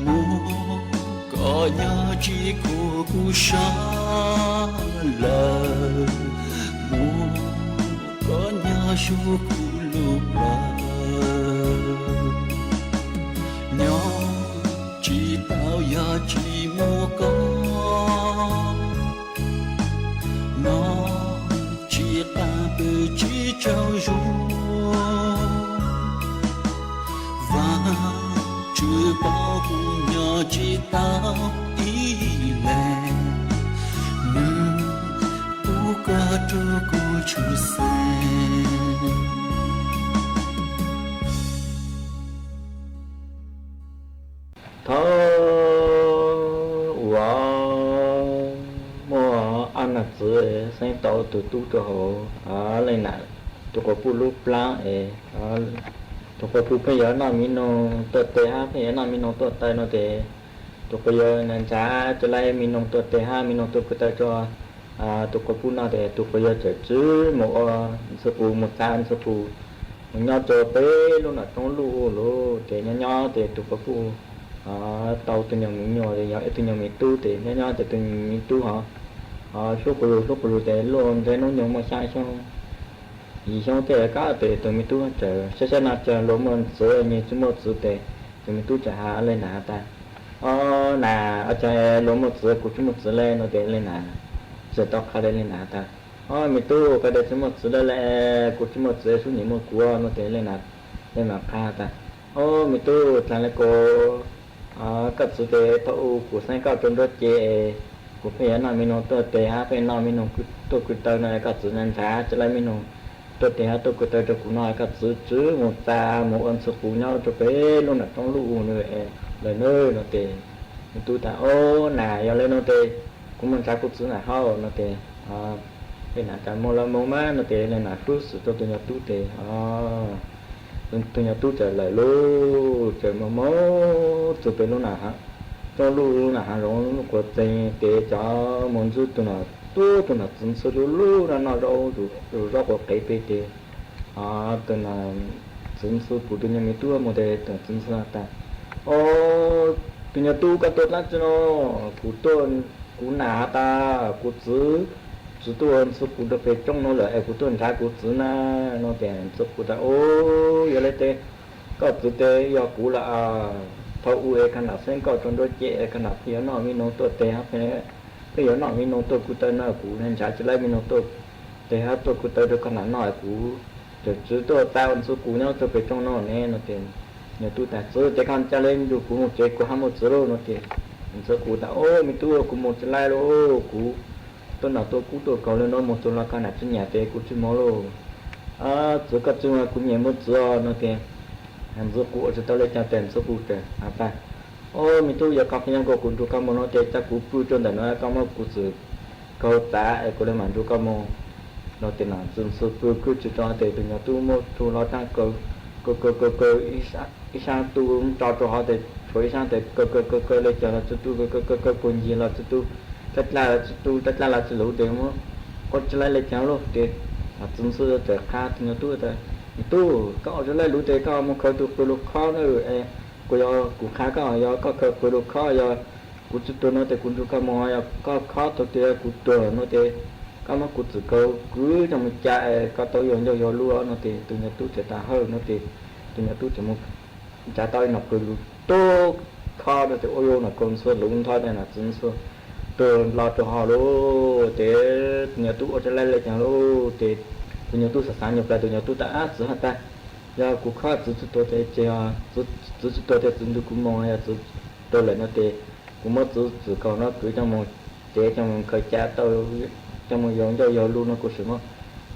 Muaj koj Koj nyob tsis khuam kuv sab lawm, mus, koj nyob suav kuv lub plawv, nyob tsis tau yog tsis muaj koj, no tsis qab pw tsis tsaug zog. Vajtswv pom kuv nyob tsis tau ib leeg, nws pub koj rau kuv tshwm sim. Thaum uas muaj ob nam txwv xeeb tau tus tub rau hauv leej nam tus quas puj lub plab es, tus quas puj pheej yuav noj mi noog tuaj tes hab pheej yuav noj mi noog tuaj taw no ces, tus quas yawg ntshav tsis laib mi noog tuaj tes hab mi noog tuaj kwv taw rau tus quas puj noj ces tus quas yawg txawm txwv mus ua ntxhw qus mus txav ntxhw qus mus nyob rau pem lub nram roob luj lug ces nyob nyob ces tus quas puj tau tus nyuag me nyuam, yog ib tug nyuag me tub ces nyob nyob ces tus me tub ho hlub quas yug hlub quas yug ces luaj ntshe hnub nyoog muaj xya xyoo yim xyoo tej kab tes tus me tub txawm saib saib no cas luag muaj txiv, nyias tsis muaj txiv ces tus me tub txawm has leej nam has tas, Au nam, cas luag muaj txiv kuv tsis muaj txiv le? No ces leej nam txawm tau qha rau leej nam has tas, Au me tub, koj tias tsis muaj txiv le, kuv tsis muaj txiv, sub nyiam muaj kuv no ces leej nam, leej nam qha tas, Au me tub, dlaag le ko, koj txiv ces thaum ub kuv xeeb koj rau nruab cev, kuv pheej yuav noj me noog tuaj tes hab pheej noj me noog tuaj kwv taw no es koj txiv ntshav tsis laib me noog tuaj tes hab tuaj kwv taw rau kuv no, koj txiv txwv mus txav mus ua ntxhw qus nyob rau pem lub nram roob luj lug lawm nawb no ces me tub tas, Au nam, yog le no ces kuv mus ntshav kuv txiv nam hab no ces leej nam tas, Moog los moog mas no ces leej nam hlub xwm rau tus nyuag tub ces tus nyuag tub txawm lawm lauj, txawm moog moog txug pem lub nram roob luj lug nram hav zoov quas txeeg ces cov moog ntsib tus nom tub, tus nom txiv ntxhw lub lub no noj zaub zus zaub quas qev pem ces tus nom txiv ntxhw pum tus nyuag me tub mus ces tus nom txiv ntxhw tas, Au, tus nyuag tub, koj tuaj dlaab tsi no? Kuv tuaj, kuv nam has tas kuv txiv, txiv tuaj ua ntxhw qus rau pem roob no lawm es kuv tuaj nrhav kuv txiv na no ces ntxhw qus tas, Au, yog le ces koj txiv ces yog kuv lawm. Thaum ub es koj nam xeeb koj rau nruab cev es koj nam pheej yuav noj me noog tuaj tes hab pheej yuav noj me noog tuaj kwv taw no, kuv ntshav tsis laib me noog tuaj tes hab tuaj kwv taw rau koj nam noj, kuv txawm txwv tuaj txav ua ntxhw qus nyob rau pem roob no ne no ces nyuag tub tas, Txiv, ces koj ca le nrug kuv mus tsev, kuv hab mus txiv lauj no ces ntxhw qus tas, Au me tub, kuv mus tsis laib lauj, kuv tuaj noj tuaj kub tuaj kaus le no, mus txug los koj nam tsis nyiam ces kuv tsis mus lauj. Txiv, koj txwv mas kuv nyiam mus txiv no ces ntxhw qus ua tsis tau le caag ces ntxhw qus txawm has tas, Au me tub, yog koj pheej nyob nkaus kuv nrug koj mus no ces ca kuv pw rau ntawm no, koj muab kuv txwm kaus txav es kuv le maam nrug koj mus no ces nom txiv ntxhw pw khwb tsis tso ces tus nyuag tub muab tug los taag kaus kaus kaus kaus ib sab tug tso rau hov ces tshuav ib sab tes kaus kaus kaus kaus le caag los tsi tu, kaus kaus kaus kaus puag ncig los tsi tu, dlab dlab los tsi tu, dlab dlab los tsi luv ces muab ua tsis laib le caag lauj ces nom txiv ntxhw txawm qha tus nyuag tub tas, Me tub, koj ua tsis laib luv ces koj mus khaws tug qws lug khob na, es kuv yog kuv qha koj, yog koj khaws qws lug khob, yog kuv tsi tuag no ces kuv nrug koj mus, yog koj khob tau tias kuv tuag no ces koj muab kuv txwm kaus kwv coj mus ca es koj tau yog ncauj yog lub no ces tus nyuag tub txawm tas hawj no ces tus nyuag tub txawm mus nrhav tau ib nom qws lug tub khob no ces ua yuav nom kaus ntxhw luv ntho ces nom txiv ntxhw tuag los rau hov lauj ces tus nyuag tub ua tsis laib le caag lauj ces tus nyuag tub xav xav nyuag plawv, tus nyuag tub tas, Ab txiv, has tas yog kuv khob txiv tsi tuag ces, ces txiv tsi tuag ces txiv nrug kuv mus, yog txiv tuag lawm no ces kuv muab txiv txwm kaus no kwv coj mus tsev, coj mus khaws ca tau, coj mus yog ncauj yog lub no kuv sim muab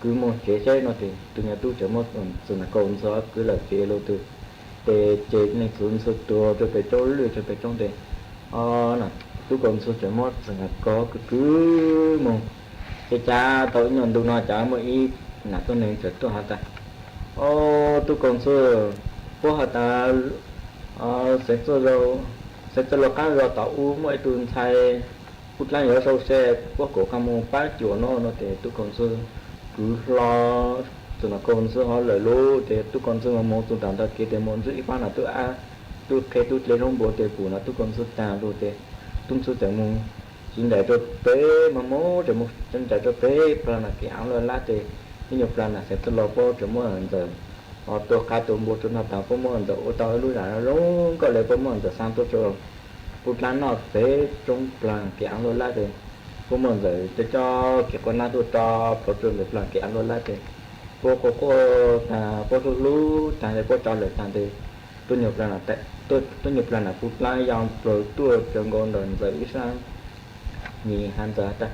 kwv mus tsev seb no ces tus nyuag tub txawm muab txwm kaus ntxhw kwv lawm tsev lug tug ces ces leej txiv ntxhw tuag rau pem roob lwj rau pem roob ces tub kaus ntxhw txawm muab txwm kaus kwv kwv mus ces ca tau ib nyuag ntu no cas muaj ib nam tuab neeg txawm tuaj has tas, Au tub kaus ntxhw, puab has tas xeev txwj laug qaab zog tom ub muaj ib tug ntxhais ub dlaab yuav sau se, puab kom koj mus pab cuam no no ces tub kaus ntxhw kwv hlo txwm kaus ntxhw hov lawm lug ces tub kaus ntxhw mas mus txug tom ntug kev ces mus ntsib ib pab nam tub ab tub qhe tub dle zaub npua ces pum nam tub kaus ntxhw taag lug ces Tub Ntxwg txawm mus tsis ncaim rau pem, mas mus tseem mus tsis ncaim rau pem plag nam kev av luaj lab tes, ib nyuag plag nam Xeev Txwj Laus puab tseem muab Ntxawm tua qab tua npua rau noj tas, puab muab Ntxawm ua tau ib lub zam zoo nkauj li, puab muab Ntxawm xa tuaj rau Pub Dlaab noj txev roob plag kev av luaj lab tes, puab muab Ntxawm coj coj kev qhua nab tuaj rau plhuav rau ntawm plag kev av luaj lab tes, puab quaj quaj tas, puab hlub hlub tas tes, puab tso lawm tas tes, tuab nyuag plag nam Pub Dlaab ya plaws tuaj tsaws nkaus ntawm Ntxawm ib sab nyim has Ntxawm has tas,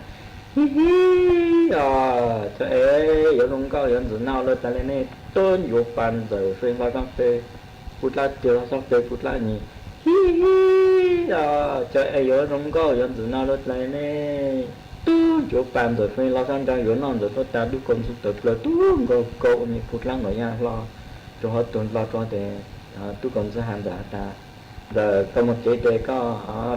Hib hib os, cov es yuav zoo nkauj yuav ntxim noj luaj tas li nej, tub ncuav pas Ntxawm fee hlo sab pem, Pub Dlaab tig hlo sab pem, Pub Dlaab nyim, Hib hib os, cov es yuav zoo nkauj yuav ntxim noj luaj tas li nej, tub ncuav pas Ntxawm fee hlo sab nraud yuav noj Ntxawm tuaj tas, Tub Kaus Ntxwg tawm plaws tub nkaus kaus nyim Pub Dlaab nkaus ya hlo rau hauv tus hlau rau tes, Tub Kaus Ntxwg has Ntxawm has tas, Ntxawm, koj mus tsev tes koj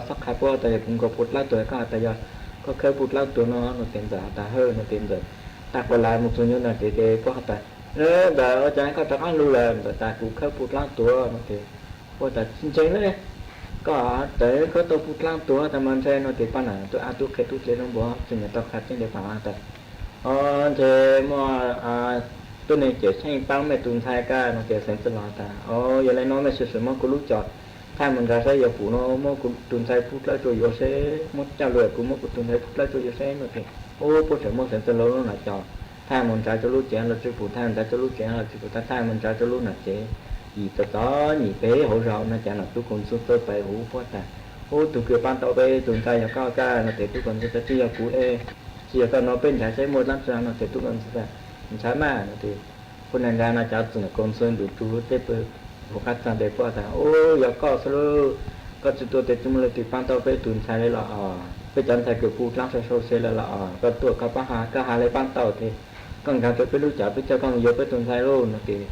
xob qha puab tas yog kuv nkaus Pub Dlaab tuag, koj has tas yog koj khawb Pub Dlaab tuag no no tes Ntxawm has tas hawj no tes Ntxawm tag quas las mus txug nyob nram tsev tes puab has tas, Ntxawm, ua cas koj rov qab lug lawm? Ntxawm tas kuv khawb Pub Dlaab tuag no tes puab tas tsis ntseeg li, koj tseem khawb tau Pub Dlaab tuag tas mas ntshai no tes pab nam tub ab tub qhe tub dle zoo npua tsis nyiam tau qha tseeb tes pab has tas, Os, ntshe muaj tuab neeg cawm seej paab mej tus ntxhais kag no tes Xeev Txwj Laus has tas, Os, yog li no mej sim sim muab kuv lub cov thaj mus nrad saib yog puas no muab kuv tus ntxhais Pub Dlaab rua yuav seb, muab coj lug kuv muab kuv tus ntxhais Pub Dlaab rua yuav seb no tes, ub, puab tseem muab Xeev Txwj Laus lub nam cov thaj mus nrad rau lub tsev los tsis pum, thaj nrad rau lub tsev los tsis pum, thaj thaj mus nrad rau lub nam tsev, yim txom txom nyem pem hauv zos no cas nam Tub Kaus Ntxwg txawm pais huv puab tas, Ub, tug kws paab tau peb tug ntxhais yog koj kag no tes Tub Kaus Ntxwg tas tsis yog kuv es, tsis yog koj no peb nrad saib muaj dlaab tsi no tes Tub Kaus Ntxwg tas, Ntshai maj no tes, puab nrad nrad no cas txwm nam Kaus Ntxwg ntuj rua tej pw huv qab txag tes puab tas, Ub, yog koj xwb lauj, koj tsis tuaj tes tsis muaj leej twg paab tau peb tug ntxhais li los os, peb cov ntxhais kws Pub Dlaab sau sau se lawm los os, koj tuaj koj paab has, koj has le paab tau tes koj nkaag rua peb lub cov peb coj koj mus yuav peb tug ntxhais lauj no tes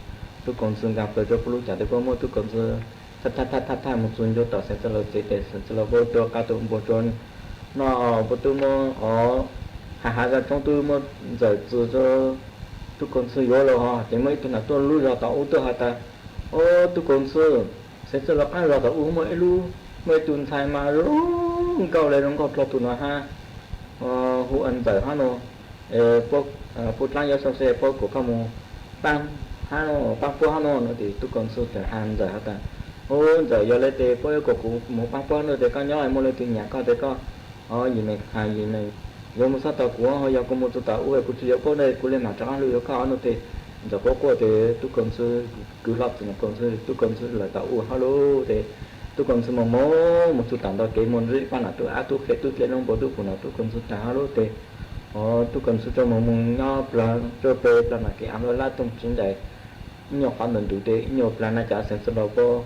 Tub Kaus Ntxwg nkaag plaws rua puab lub cov tes puab muab Tub Kaus Ntxwg thaj thaj thaj thaj mus txug ncua tom Xeev Txwj Laus tsev tes Xeev Txwj Laus puab tua qab tua npua rua noj, puab tub muab os, has has zaj roob tub muab Ntxawm txwv rua Tub Kaus Ntxwg yuav lawm hos ces muaj ib tug nam tuaj lub zos tom ub tuaj has tas, Ob, Tub Kaus Ntxwg, Xeev Txwj Laus qaab zos tom ub muaj ib lub, muaj ib tug ntxhais mas zoo nkauj le zoo nkauj dlua tus no hab, hu ua Ntxawm hab no, Pub Dlaab yuav sau se puab kom koj mus paab hab no, paab puab hab no no tes Tub Kaus Ntxwg txawm has Ntxawm has tas, Ub, Ntxawm, yog le tes puab yuav kom kuv mus paab puab no tes koj nyob muaj leej twg nyam koj tes koj, o, yim neeg has yim neeg, yuav mus txhob tos kuv, ho yog kuv mus txug tom ub kuv tsis yuav puab ne kuv le maam rov qaab lug yuav koj no tes Ntxawm quaj quaj tes Tub Kaus Ntxwg kwv hlo txwm nam Kaus Ntxwg, Tub Kaus Ntxwg lawm tom ub hab lauj tes Tub Kaus Ntxwg moog moog moog txug tom ntug kev muaj ntsis paab nam tub ab tub qhe tub dle noob npua tub pum nam Tub Kaus Ntxwg taag hab lauj tes, o, Tub Kaus Ntxwg tsuas moog moog nyob plawg rua peg plawg nam kev aav luaj lab toog tsiv ncaim ib nyuag qhov ntawm ntug tes ib nyuag plawg na cov Xeev Txwj Laus puab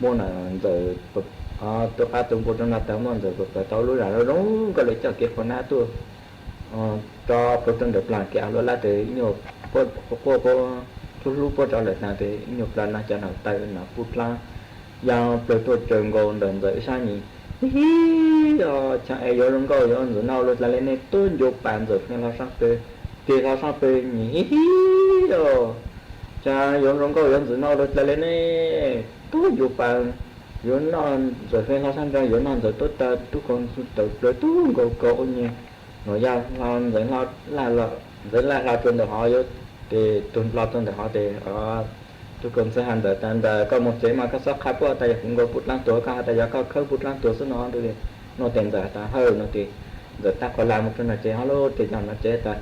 muab nam Ntxawm tua qab tua npua rua na tawg muab Ntxawm pawg pawg tau lub zam zoo zoo nkauj le coj kev qhua nab tuaj rua plawg rua ntawm plawg kev aav luaj lab tes ib nyuag quaj quaj puab hlub hlub puab rov lawm taag tes ib nyuag plawg na cov nam tawg nam Pub Dlaab ya plawg tuaj tsaws nkaus ntawm Ntxawm ib sab nyem, Hib hib os, cas es yuav zoo nkauj yuav ntxim noj luaj dlaag le ne, tub ncuav pas Ntxawm fee hlo sab peg, tig hlo sab peg nyem, Hib hib os, cas yuav zoo nkauj yuav ntxim noj luaj dlaag le ne, tub ncuav pas yuav noj Ntxawm fee hlo sab nraud yuav noj Ntxawm tuab taw, Tub Kaus Ntxwg tawm plawg tub nkaus kaus ua nyuag nuam yaj hlo Ntxawm, Ntxawm laj hlo rua ntawm hov yuav tes tug nplo rua ntawm hov tes, Tub Kaus Ntxwg has Ntxawm tas, Ntxawm, koj moog tsev mas koj xob qha puab tas yog kuv nkaus Pub Dlaab tuag, koj has tas yog koj khawb Pub Dlaab tuag xwb no no tes Ntxawm has tas hawj no tes Ntxawm taag qhov lag moog rua nram tsev hab lauj tes cov nram tsev tas,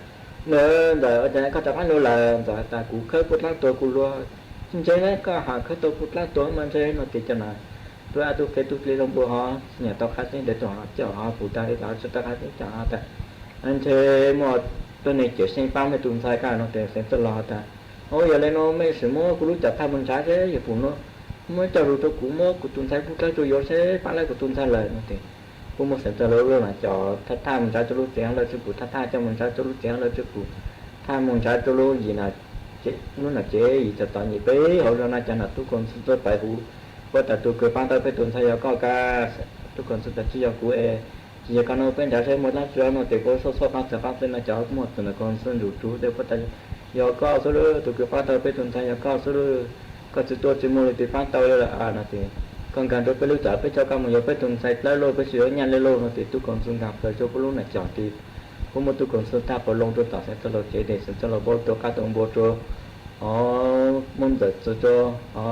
Ntxawm, ua cas koj rov qaab lug lawm? Ntxawm has tas kuv khawb Pub Dlaab tuag kuv luag. Tsis ntseeg le, koj has khawb tau Pub Dlaab tuag mas ntseeg no tes cov nam tub ab tub qhe tub dle zoo npua hov tsis nyiam tau qha tseeb tes tug hov coj hov pum taag le tug hov tsis tau qha tseeb cov hov tas, Ntseeg muaj tuab neeg cawm seej paab mej tug ntxhais kag no tes Xeev Txwj Laus has tas, Ob, yog le no mej sim muab kuv lub cov thaj moog nrhav seb yog pum no, muab coj lug rua kuv muab kuv tug ntxhais Pub Dlaab rua yuav seb paab le kuv tug ntxhais lawm no tes puab muab Xeev Txwj Laus lub nam cov thaj thaj moog nrhav rua lub tsev hab lawv tsi pum, thaj thaj coj moog nrhav rua lub tsev hab lawv tsi pum, thaj moog nrhav rua lub yim nam, lub nam tsev yim txom txom nyem peb hauv zog na cov nam Tub Kaus Ntxwg txawm pais huv puab tas, Tug kws paab tau peb tug ntxhais yog koj kag? Tub Kaus Ntxwg tas, Tsis yog kuv es. Tsis yog koj no peb nrhav seb muaj dlaab tsi no tes puab xauj xauj qaab txag qaab txag no cov muaj txwm nam Kaus Ntxwg ntsum rua tes puab tas, Yog koj xwb lauj, tug kws paab tau peb tug ntxhais yog koj xwb lauj, koj tsi tuaj tsi muaj leej twg paab tau le lawm no tes Koj nkag rau peb lub txaj, peb coj koj mus yuav peb tus ntxhais dawb lauj, peb tsis yuav nyaj li lauj no. Ces tub Kaus Ntxhw nkag plaws rau peb lub nas cos ces kuj muab tub Kaus Ntxhw thaj plaws loo rau tom xeev txoj laug cev, ces xeev txoj laug npau rau qab tau npua rau, o, muab ntxawm txug rau, o,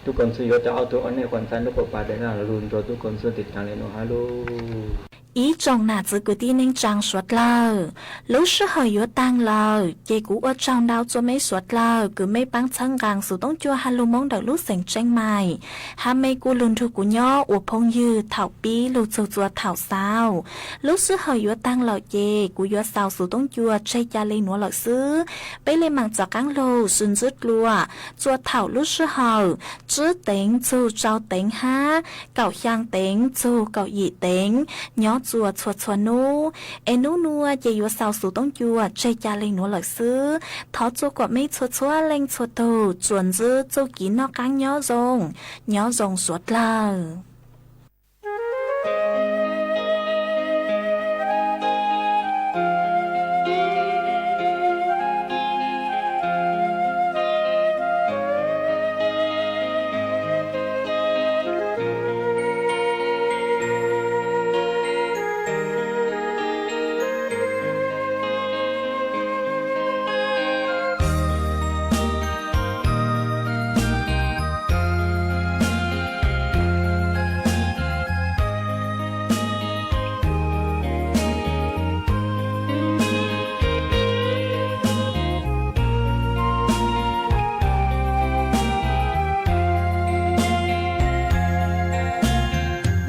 tub Kaus Ntxhw yuav tau ob tug, o, nej quas ntxhais nruab quas pas tes na, lug nrug tub Kaus Ntxhw tes taag le nuav hab lauj. Ib tsoom nam txiv kwv tij neej tsaa suav dlawg, lub sij hawm yuav taag lawm ces kuv ua tsaug ntau rua mej suav dlawg kws mej paab txhawb nqaa Xuv Toob Cua ha lug Moob ntawm lub xeev Tseeb Maim, hab mej kuj lug nrug kuv nyob ua phooj ywg thaum pib lug txug txua thaum xaus. Lub sij hawm yuav taag lawm ces kuv yuav xaus Xuv Toob Cua tseg ca le nuav lawm xwb. Peb le maam txav qaab lug sw ntsib dlua txua thaum lub sij hawm tsib teev txug rau teev hab kaum xyaa teev txug kaum yim teev nyob txua txhua txhua nub. Es nub nua ces yuav xaus Xuv Toob Cua tseg ca le nuav lawm xwb. Thov txua kuam mej txhua txhua leej txhua tug tsuas ntsib txuj kev noj qaab nyob zoo, nyob zoo suav dlawg.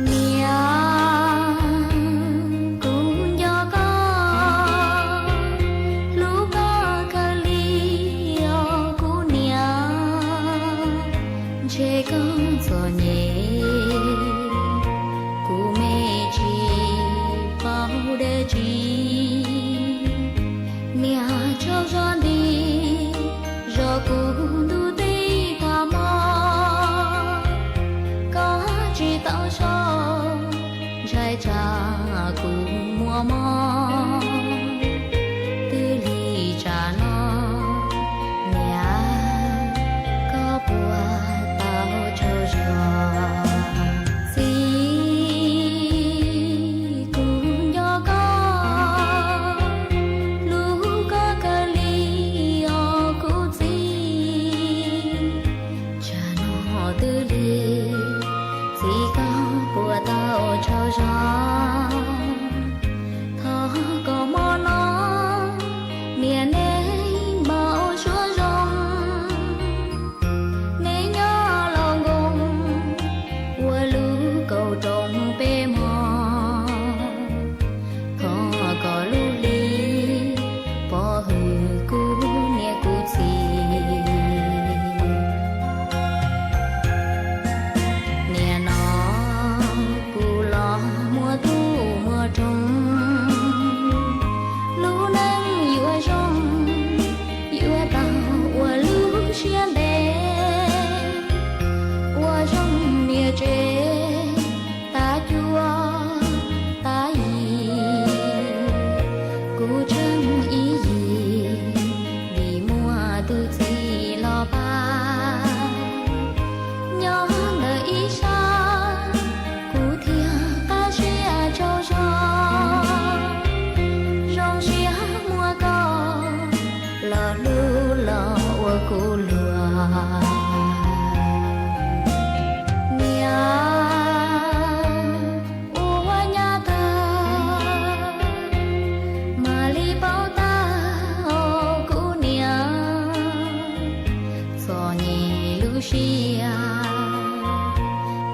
Niam, kuv nco koj, hlub koj kawg li os kuv niam. Ntshe koj txom nyem, kuv me tsis paub dab tsi. Niam tsaug zog nti zog kuv ntuj teb tag hmo, koj tsis tau sau ntshai tsam kuv muaj mob. Twb li tsam no, niam, koj puas tau tsaug zog? Txiv, kuv nco koj, hlub koj kawg li os kuv txiv. Tsam no twb li, txiv koj puas tau tsaug zog? Thov kom hmo no, niam neb npau suav zoo, neb nyob los nkoos ua lub kaum rooj peb hmo. Thov kom lub hli pov hwm kuv niam kuv txiv. Niam, no kuv los muaj tub muaj roog, lub neej yuav zoo, yuav tau ua lub siab ntev, ua zoo niam tsev, tav cuab tav yig, kuv tsheej ib yig vim muaj tus txiv los pab. Nyob ntawm ib sab, kuv thiaj qab siab tsaug zog, zoo siab muaj koj los hlub los ua kuv luag. Niam, ua nyab tag, mam li paub tag os kuv niam. Txom nyem lub siab,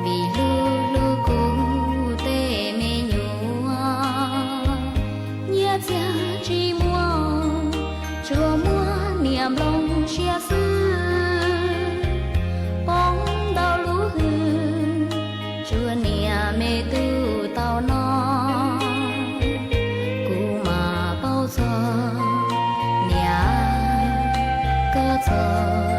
vim hlub hlub kuv tej me nyuam, nyiaj txiag tsis muaj, tsuas muaj niam nplooj siab xwb. Poob ntau lub hwj, tsuas niam me tub tau no, kuv mam paub txog niam, koj txog